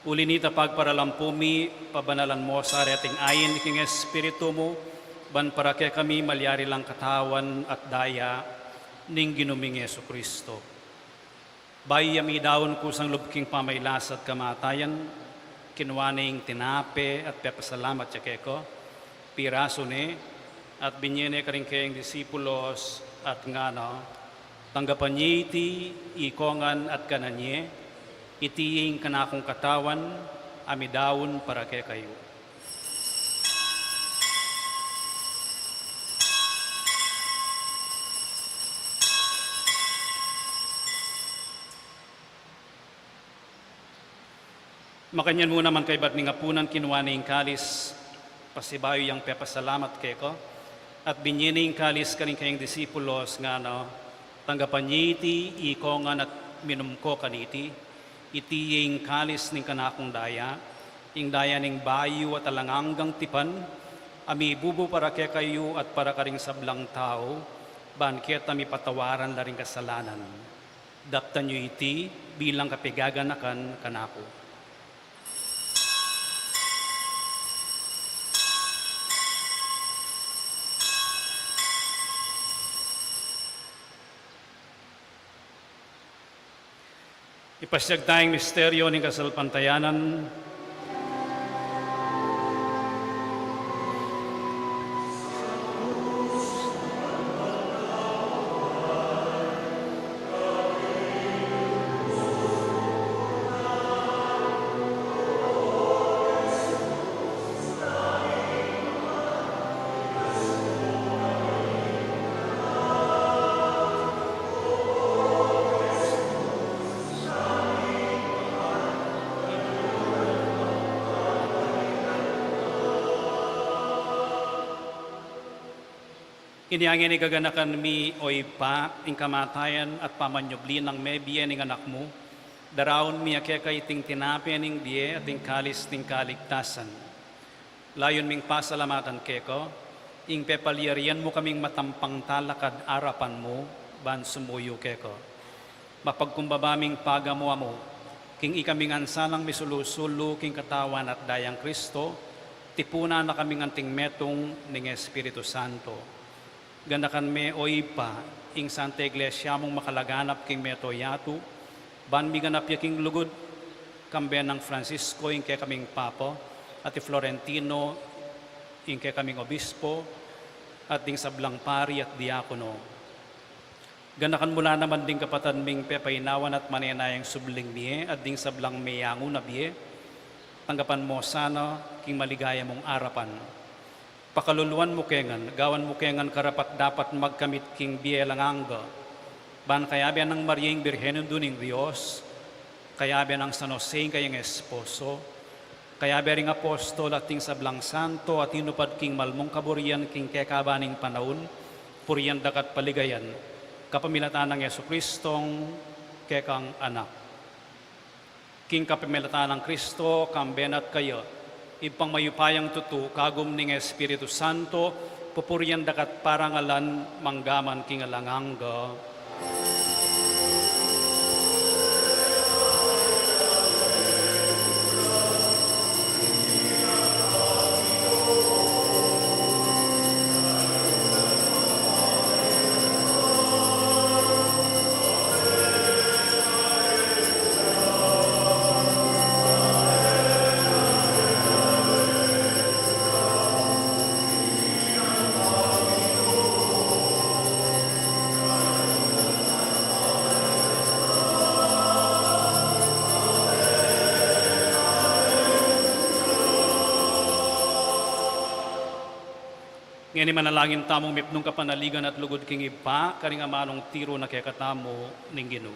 uli nita pagparalampu mi, pabanalan mu sa reting ain king Espiritu mu, ban para kekami malyari lang katawan at daya ning Ginu ming Jesu Kristo. Bayu ya midaun kusang lub king pamailas at kamatayan, kinua ne ing tinape at pepasalamat ya keka, pirasu ne, at binye ne karing keyang disipulos, at ngana: Tanggapan ye iti ikongan at kanan ye, iti ing kanakung katawan, a midaun para kekayu. Makanyan mu naman kaybat ning apunan, kinua ne ing kalis, pasibayu yang pepasalamat keka, at binye ne ing kalis karing keyang disipulos, ngana: Tanggapan ye iti ikongan at minum ko kaniti, iti ing kalis ning kanakung daya, ing daya ning bayu at alang anggang tipan, a mibubu para kekayu at para karing sablang tau, ban keta mipatawaran la ring kasalanan. Daptan yu iti bilang kapigaganakan kanaku. Ipasyag taya ing misteryo ning kasalpantayanan. Inya ngeni gaganakan mi, o Ibpa, ing kamatayan at pamanyubli nang mebie ning Anak mu, daraun mi ya keka iting tinape ning bie at ing kalis ning kaligtasan. Layun ming pasalamatan keka ing pepalyarian mu kaming matampang talakad arapan mu ban sumuyu keka. Mapagkumbaba ming pagamu-amu king ikaming ansalang misulu-sulu king katawan at dayang Kristo, tipunan na kaming anting metung ning Espiritu Santo. Ganakan me, o Ibpa, ing Santa Iglesia mung makalaganap king meto yatu, ban miganap ya king lugud, kambe nang Francisco ing kekaming Papa, at i Florentino ing kekaming Obispo, at ding sablang pari at diakono. Ganakan mu la naman ding kapatad ming pepainawan at manenayang subling mie, at ding sablang meyangu na bie, tanggapan mu sana king maligaya mung arapan. Pakaluluan mu ke ngan, gawan mu ke ngan karapat-dapat magkamit king bie alang angga. Ban kayabe nang Maria ing Birhen Indu ning Dios, kayabe nang San Jose ing kayang esposo, kayabe ring apostol at ding sablang santo a tinupad king malmung kaburian king kekaba ning panaun, purian da ka at paligayan, kapamilatan nang Jesucristong kekang Anak. King kapamilatan nang Kristo, kambe na at kaya, Ibpang mayupayang tutu, kagum ning Espiritu Santo, pupurian da ka at parangalan, manggaman king alang angga. Ngeni manalangin tamung mipnung kapanaligan at lugud king Ibpa, karing amanung tiru na kekatamu ning Ginu.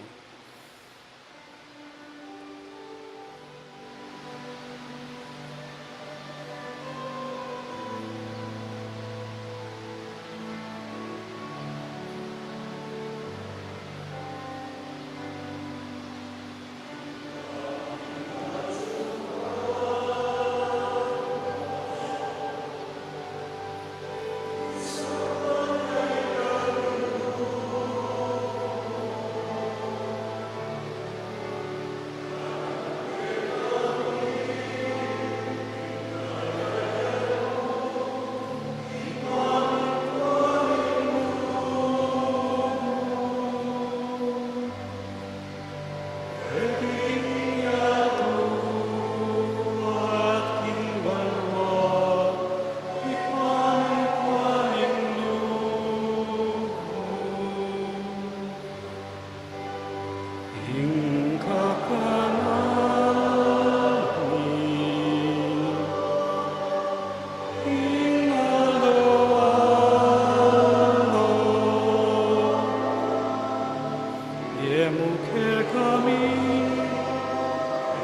Ie mu kekami,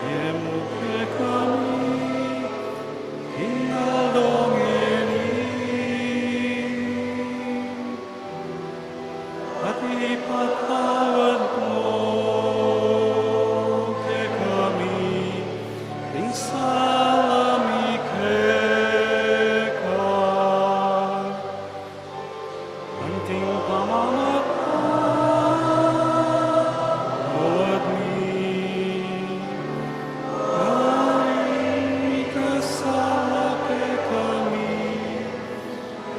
ie mu kekami, ing aldo ngeni. At ipatawad mu kekami ing sala mi keka, anti ing pamamatawad mi karing mikasala kekami,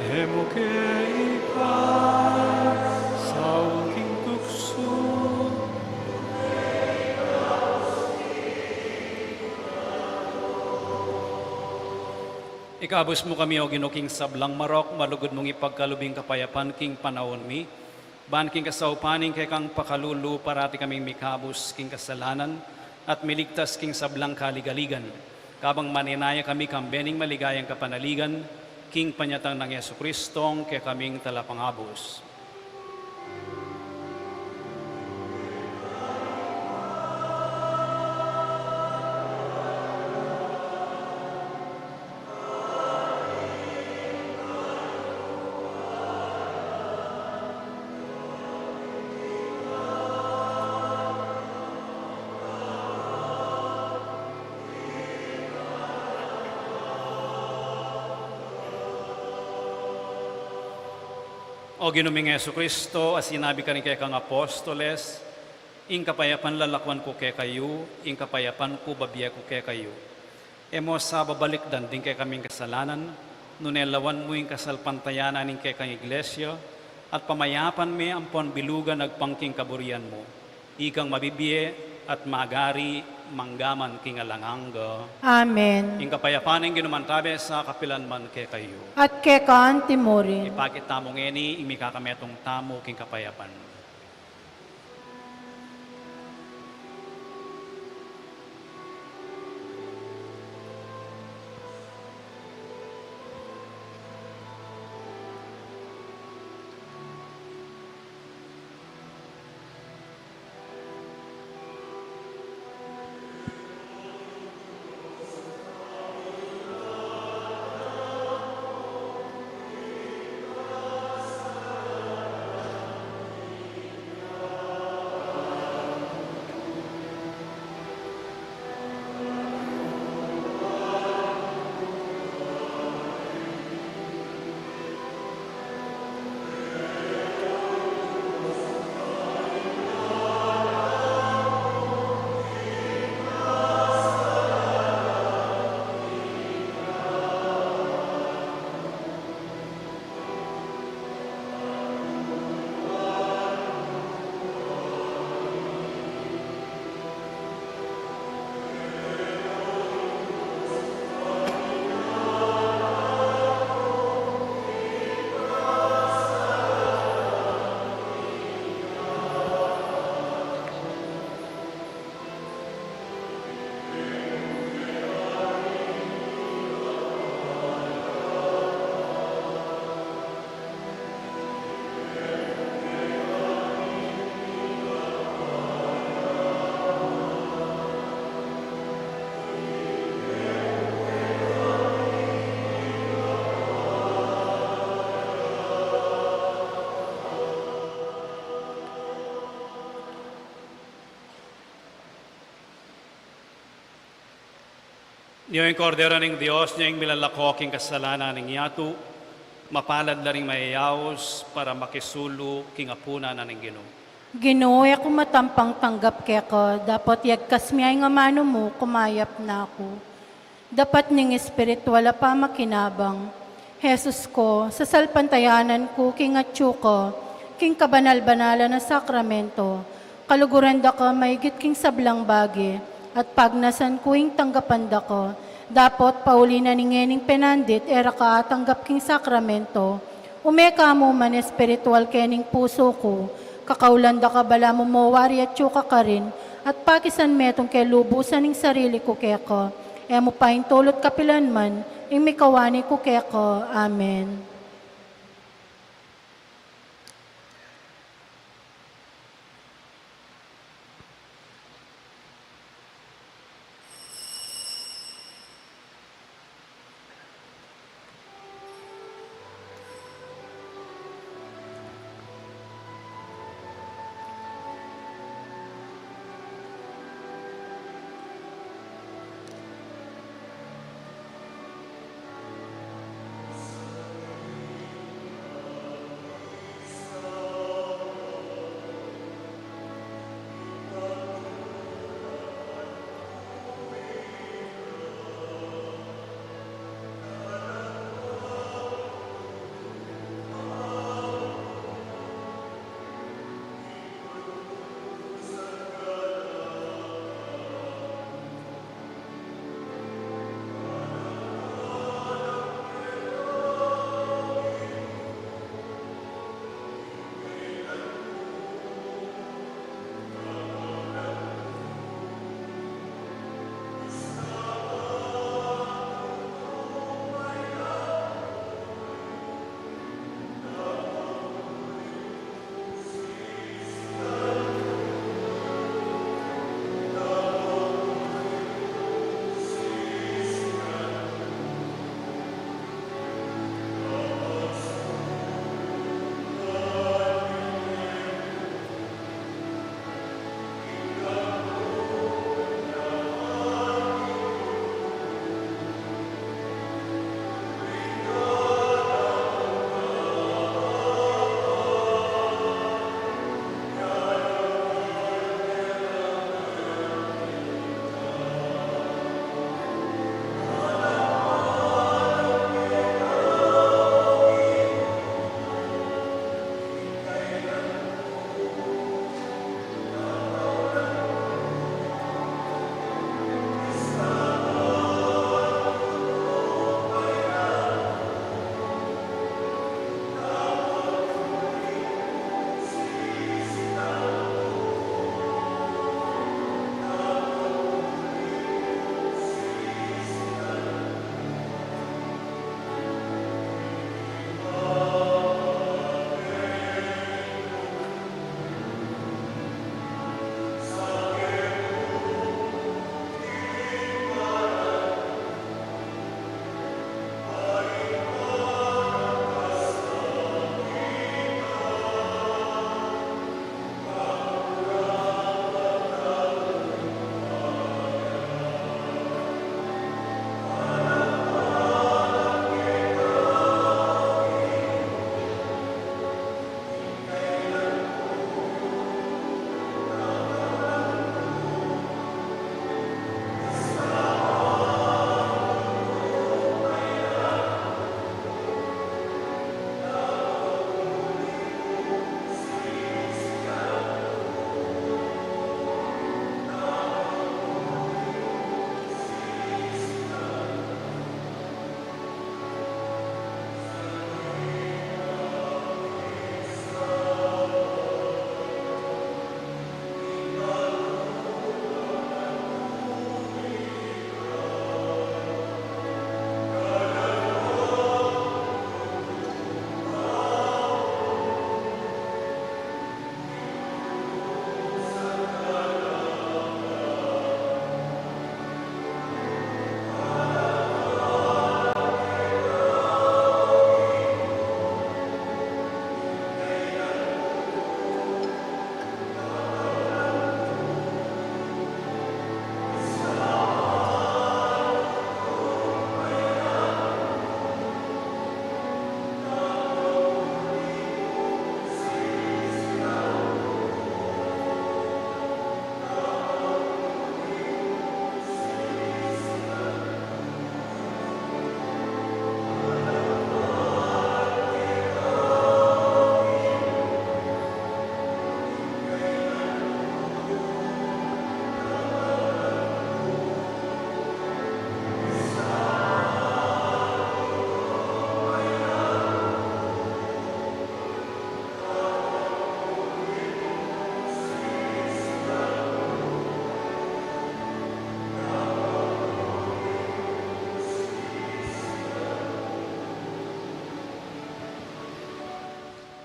e mu ke ipaisaul king tuksu. Ikabus mu kami, O Ginu, king sablang marok, malugud mung ipagkalub ing kapayapan king panaun mi, ban king kasaupan ning kekang pakalulu, parati kaming mikabus king kasalanan at miligtas king sablang kaligaligan, kabang manenaya kami kambe ning maligayang kapanaligan king panyatang nang Jesucristong kekaming Talapangabus. O Ginu ming Jesucristo, a sinabi karing kekang apostoles, "Ing kapayapan lalakuan ku kekayu, ing kapayapan ku babie ku kekayu." E mu sa babalikdan ding kekaming kasalanan, nune lawan mu ing kasalpantayanan ning kekang Iglesia, at pamayapan me ampon bilugan agpang king kaburian mu. Ikang mabibie at magari mangga man king alang angga. Amen. Ing kapayapan ning Ginu mantabe sa kapilan man kekayu. At keka antimurin. Ipakit tamu ngeni ing mikakametung tamu king kapayapan. Nia ing Kordero ning Dios, nia ing milalako king kasalanan ning yatu. Mapalad la ring mayayaus para makisulu king apunan na ning Ginu. Ginu, e ku matampang tanggap keka, dapot yagkas mu ing amanu mu, kumayap na ku. Dapat ning espiritual a pamakinabang. Jesus ko, sasalpantayanan ku king atyu ka, king kabanal-banalan a sakramento, kaluguran da ka maigit king sablang bage, at pagnasan ku ing tanggapan da ka. Dapot pauli na ning ngening penandit, e ra ka atanggap king sakramento, ume ka mu man espiritual kening pusu ku, kakaulan da ka balamu mowari atyu ka karin, at pakisan metung ke lubusan ing sarili ku keka, e mu paintulut kapilan man ing mikawani ku keka. Amen.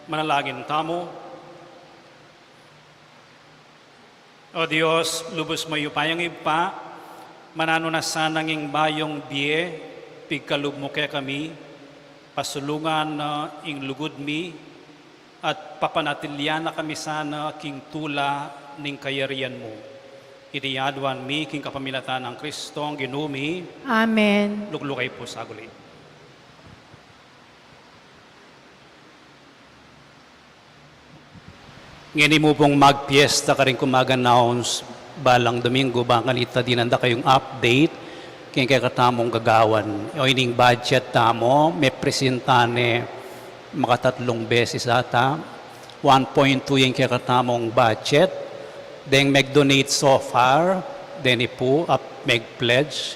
Manalangin tamu. O Dios, lubus mayupayang Ibpa, mananu na sanang ing bayung bie pigkalub mu kekami, pasulungan na ing lugud mi, at papanatilian na kami sana king tula ning kayarian mu. Iti aduan mi king kapamilatan nang Kristong Ginu mi. Amen. Luklukay pu saguli. Ngeni mu pung magpiesta karing kumaganawns balang Domingo, bang kanita dinan da kayung update king kekatamung gagawan. O ining budget tamu, mepresinta ne makatatlung beses ata. One point two ing kekatamung budget. Deng megdonate so far, deni pu, a megpledge.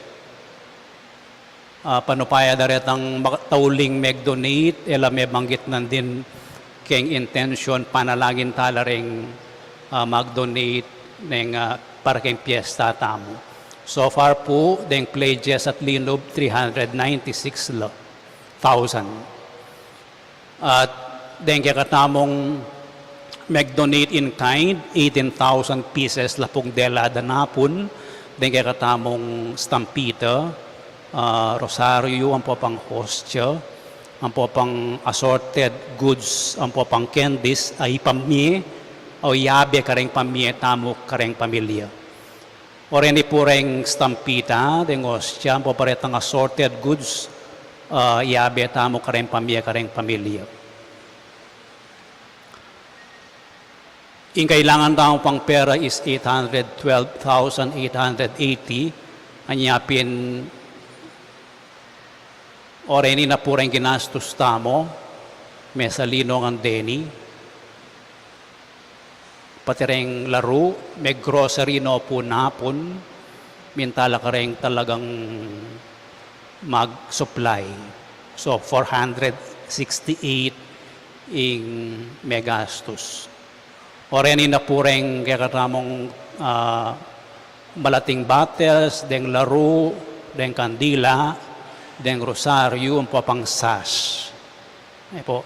Ah, panupaya da retang mak-, tauling megdonate, e la mebanggit nandin keng intention, panalangin tala reng, ah, magdonate neng, ah, para keng piesta tamu. So far pu, deng pledges at linub, three hundred ninety-six la, thousand. At deng kekatamung megdonate in kind, eighteen thousand pieces la pung dela da napun. Deng kekatamung stampita, ah, rosaryo, ampo pang hostia, ampo pang assorted goods, ampo pang candies, a ipamie, o yabe kareng pamie tamu kareng pamilya. Oreni pu reng stampita, deng hostia, ampo pa retang assorted goods, ah, yabe tamu kareng pamie, kareng pamilya. Ing kailangan tamu pang pera is eight hundred twelve thousand eight hundred eighty. Anya pin, oreni na pu reng ginastus tamu, mesalinu ngan deni. Pati reng laru, meggrocery no pu napun, minta la kareng talagang mag-supply. So, four hundred sixty-eight ing megastus. Oreni na pu reng kekatamung, ah, malating bottles, deng laru, deng kandila, deng rosaryo, ampo pang sash. E pu,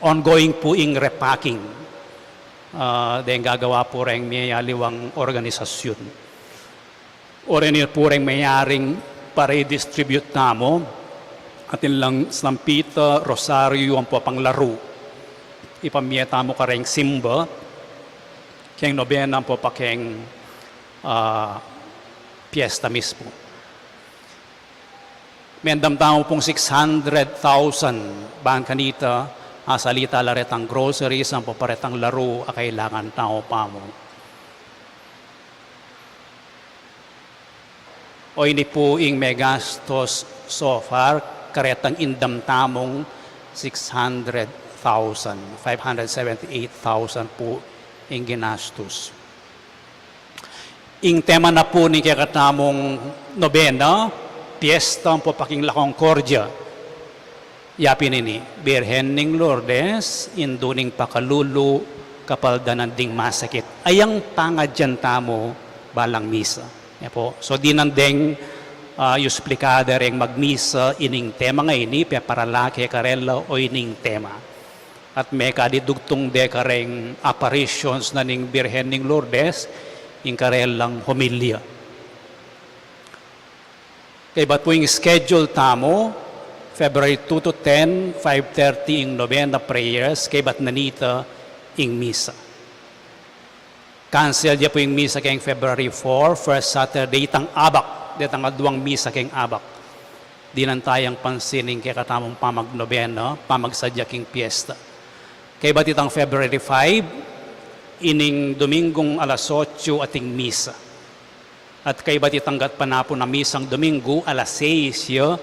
ongoing pu ing repacking. Ah, deng gagawa pu reng miyayaliwang organisasyun. Oreni pu reng mayaring pare-distribute tamu, atin lang stampita, rosaryo, ampo pang laru. Ipamie tamu kareng simba, keng nobena ampo pa keng, ah, piesta mismu. Mendam tamu pung six hundred thousand, bang kanita, asalita la retang groceries, ampo pa retang laru, a kailangan tamu pamu. O ini pu ing megastus so far, karetang indam tamung six hundred thousand, five hundred seventy-eight thousand pu ing ginastus. Ing tema na pu ning kekatamung nobena, piesta ampo pa king La Concordia. Ya pin ini, Birhen ning Lourdes, indu ning pakalulu, kapaldanan ding masakit. Ayang pangadyan tamu balang misa. Ya pu. So, dinan deng, ah, yusplikada reng magmisa ining tema ngeni, peparala ke karela o ining tema. At mekadidugtung de kareng apparitions na ning Birhen ning Lourdes, ing karelang homilya. Kaybat pu ing schedule tamu, February two to ten, five thirty ing novena prayers, kaybat na nita ing misa. Cancel ya pu ing misa keng February four, first Saturday, itang abak, detang aduang misa keng abak. Dinan tayang pansin ing kekatamung pamagnobena, pamagsadya king piesta. Kaybat itang February five, ining Domingong alas otso ating misa. At kaybat itang gatpanapun a misang Domingo, alas sais ya,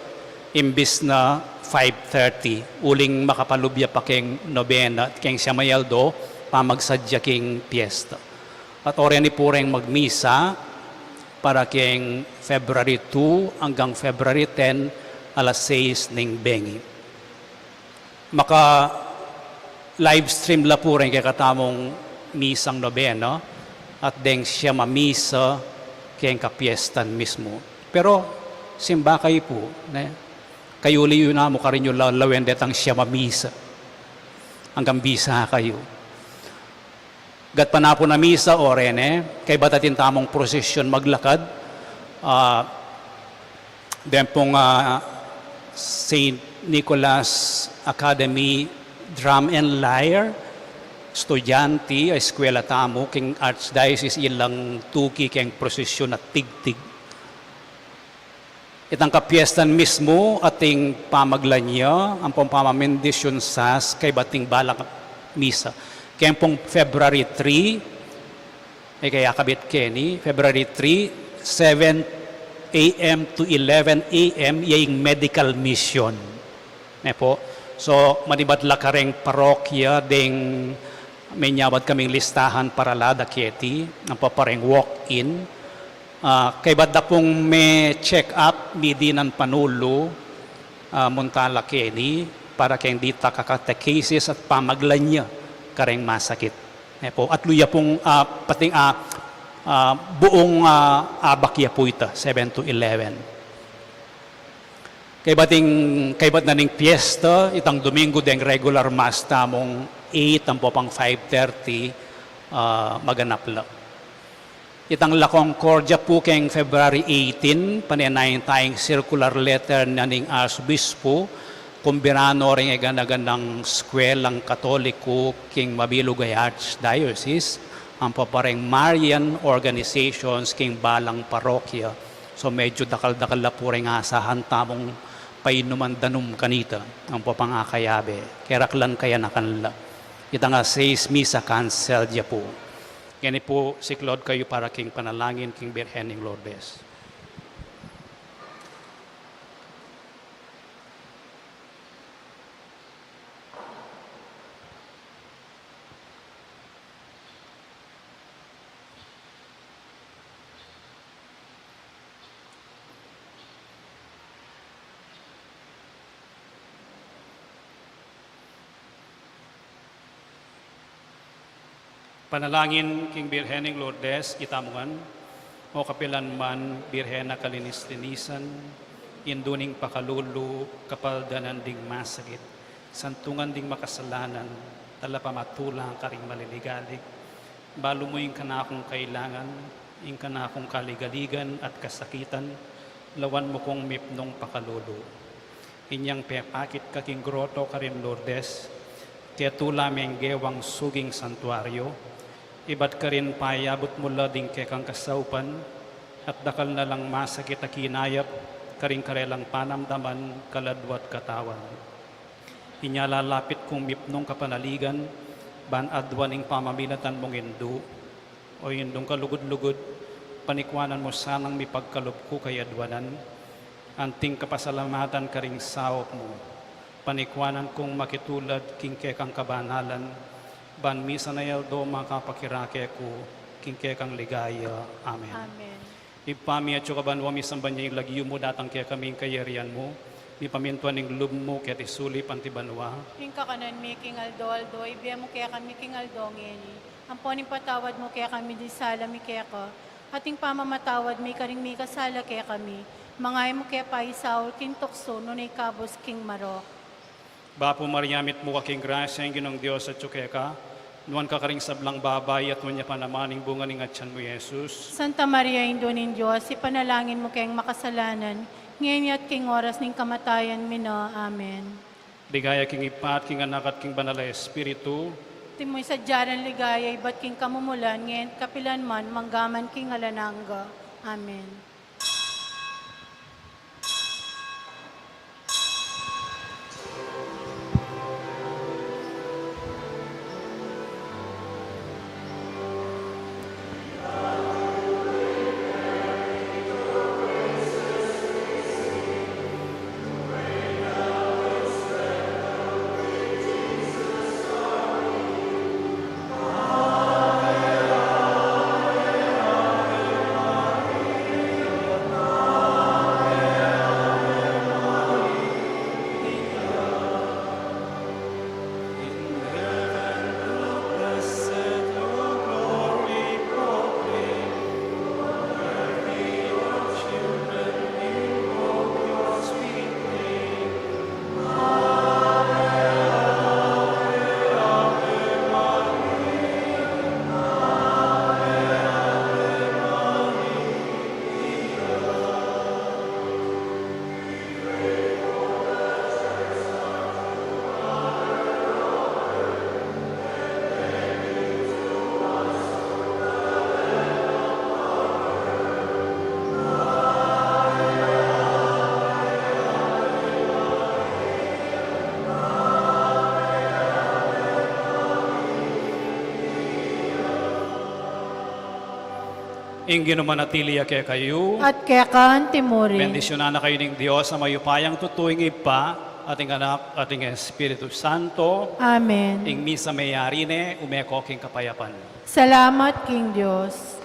imbis na five thirty, uling makapalub ya pa keng nobena at keng siyam a aldo, pamagsadya king piesta. At oreni pu reng magmisa para keng February two anggang February ten, alas sais ning bengi. Maka-livestream la pu reng kekatamung misang nobena at deng siyam a misa keng kapiestan mismu. Pero simba kayu pu, ne? Kayuli yu namu karin yu la-, lawen detang siyam a misa. Anggang bisa kayu. Gatpan na pu a misa, o rene, kaybat atin tamung prosesyon maglakad, ah, deng pung, ah, Saint Nicholas Academy Drum and Lyre, estudyante, eskwela tamu, king Archdiocese ilang tuki keng prosesyon at tigtig. Itang kapiestan mismu ating pamagla nia, ampong pamamendisyon sas kaybat ning balang misa. Keng pung February three, e kaya kabit keni, February three, seven a m to eleven a m, ya ing medical mission. Ne pu? So, manibat la kareng parokya deng menyawad kaming listahan para la da keti, ampo pareng walk-in. Ah, kaybat da pung me-check up, midinan panulu, ah, munta la keni, para keng ditak a catechesis at pamagla nia kareng masakit. Ne pu? Atlu ya pung, ah, pating, ah, ah, buung, ah, abak ya pu ita, seven to eleven. Kaybat ing, kaybat na ning piesta, itang Domingo deng regular mass tamung eight ampo pang five thirty, ah, maganap la. Itang La Concordia pu keng February eighteen, panenayan taya ing circular letter na ning Arsobispo, kumbira no ring egana-ganang skwelang Katoliko king mabilug a Archdiocese, ampo pareng Marian organizations king balang parokya. So, medyo dakal-dakal la pu ring asahan tamung painuman danum kanita, ampo pang akayabe, keraklan kayanakan la. Itang a seis misa cancel ya pu. Ngeni pu, siklaud kayu para king panalangin king Birhen ning Lourdes. Panalangin king Birhen ning Lourdes, ita mu ngan, o kapilan man, Birhen a kalinis-linisan, indu ning pakalulu, kapaldanan ding masakit, santungan ding makasalanan, talapamatulang karing maliligalig, balu mu ing kanakung kailangan, ing kanakung kaligaligan at kasakitan, lawan mu kung mipnung pakalulu. Inyang pepakit ka king groto karin Lourdes, ketula meng gewang suging santuario, ibat karin payabut mu la ding kekang kasaupan, at dakal na lang masakit a kinayap, karing karelang panamdaman, kaladwa at katawan. Inya lalapit kung mipnung kapanaligan, ban aduan ing pamamilatan mung indu, o indung kalugud-lugud, panikwanan mu sanang mipagkalub ku kayadwanan, anting kapasalamatan karing saup mu, panikwanan kung makitulad king kekang kabanalan, ban misan a aldo makapakirake ku king kekang ligaya. Amen. Amen. Ibpa mi, atsu ka banua, misamban ya ing lagyu mu, datang kekami ing kayarian mu, mipamintuan ing lub mu keti sulip anti banua. Ing kakanan mi king aldo-aldo, ibie mu kekami king aldo ngeni. Ampon ipatawad mu kekami ding sala mi keka, anti ing pamamatawad mi karing mikasala kekami. Manga e mu ke paisaul king tuksu, nune ikabus king marok. Bapu Maria, mitmu ka king grasya, ing Ginung Dios atsu keka, nuan ka karing sablang babai, at nuan ya pa naman ing bunga ning atian mu, Jesus. Santa Maria, Indu ning Dios, ipanalangin mu keng makasalanan, ngeni at king oras ning kamatayan mi na. Amen. Ligaya king Ibpa, at king Anak, at king Banal a Espiritu. Anti mu ing sadya rang ligaya, ibat king kamumulan, ngeni at kapilan man, mangga man king alang angga. Amen. Ing Ginu manatili ya kekayu. At keka antimurin. Bendisyunan na kayu ning Dios a mayupayang tutu, ing Ibpa, at ing Anak, at ing Espiritu Santo. Amen. Ing misa meyari ne, ume ko king kapayapan. Salamat king Dios.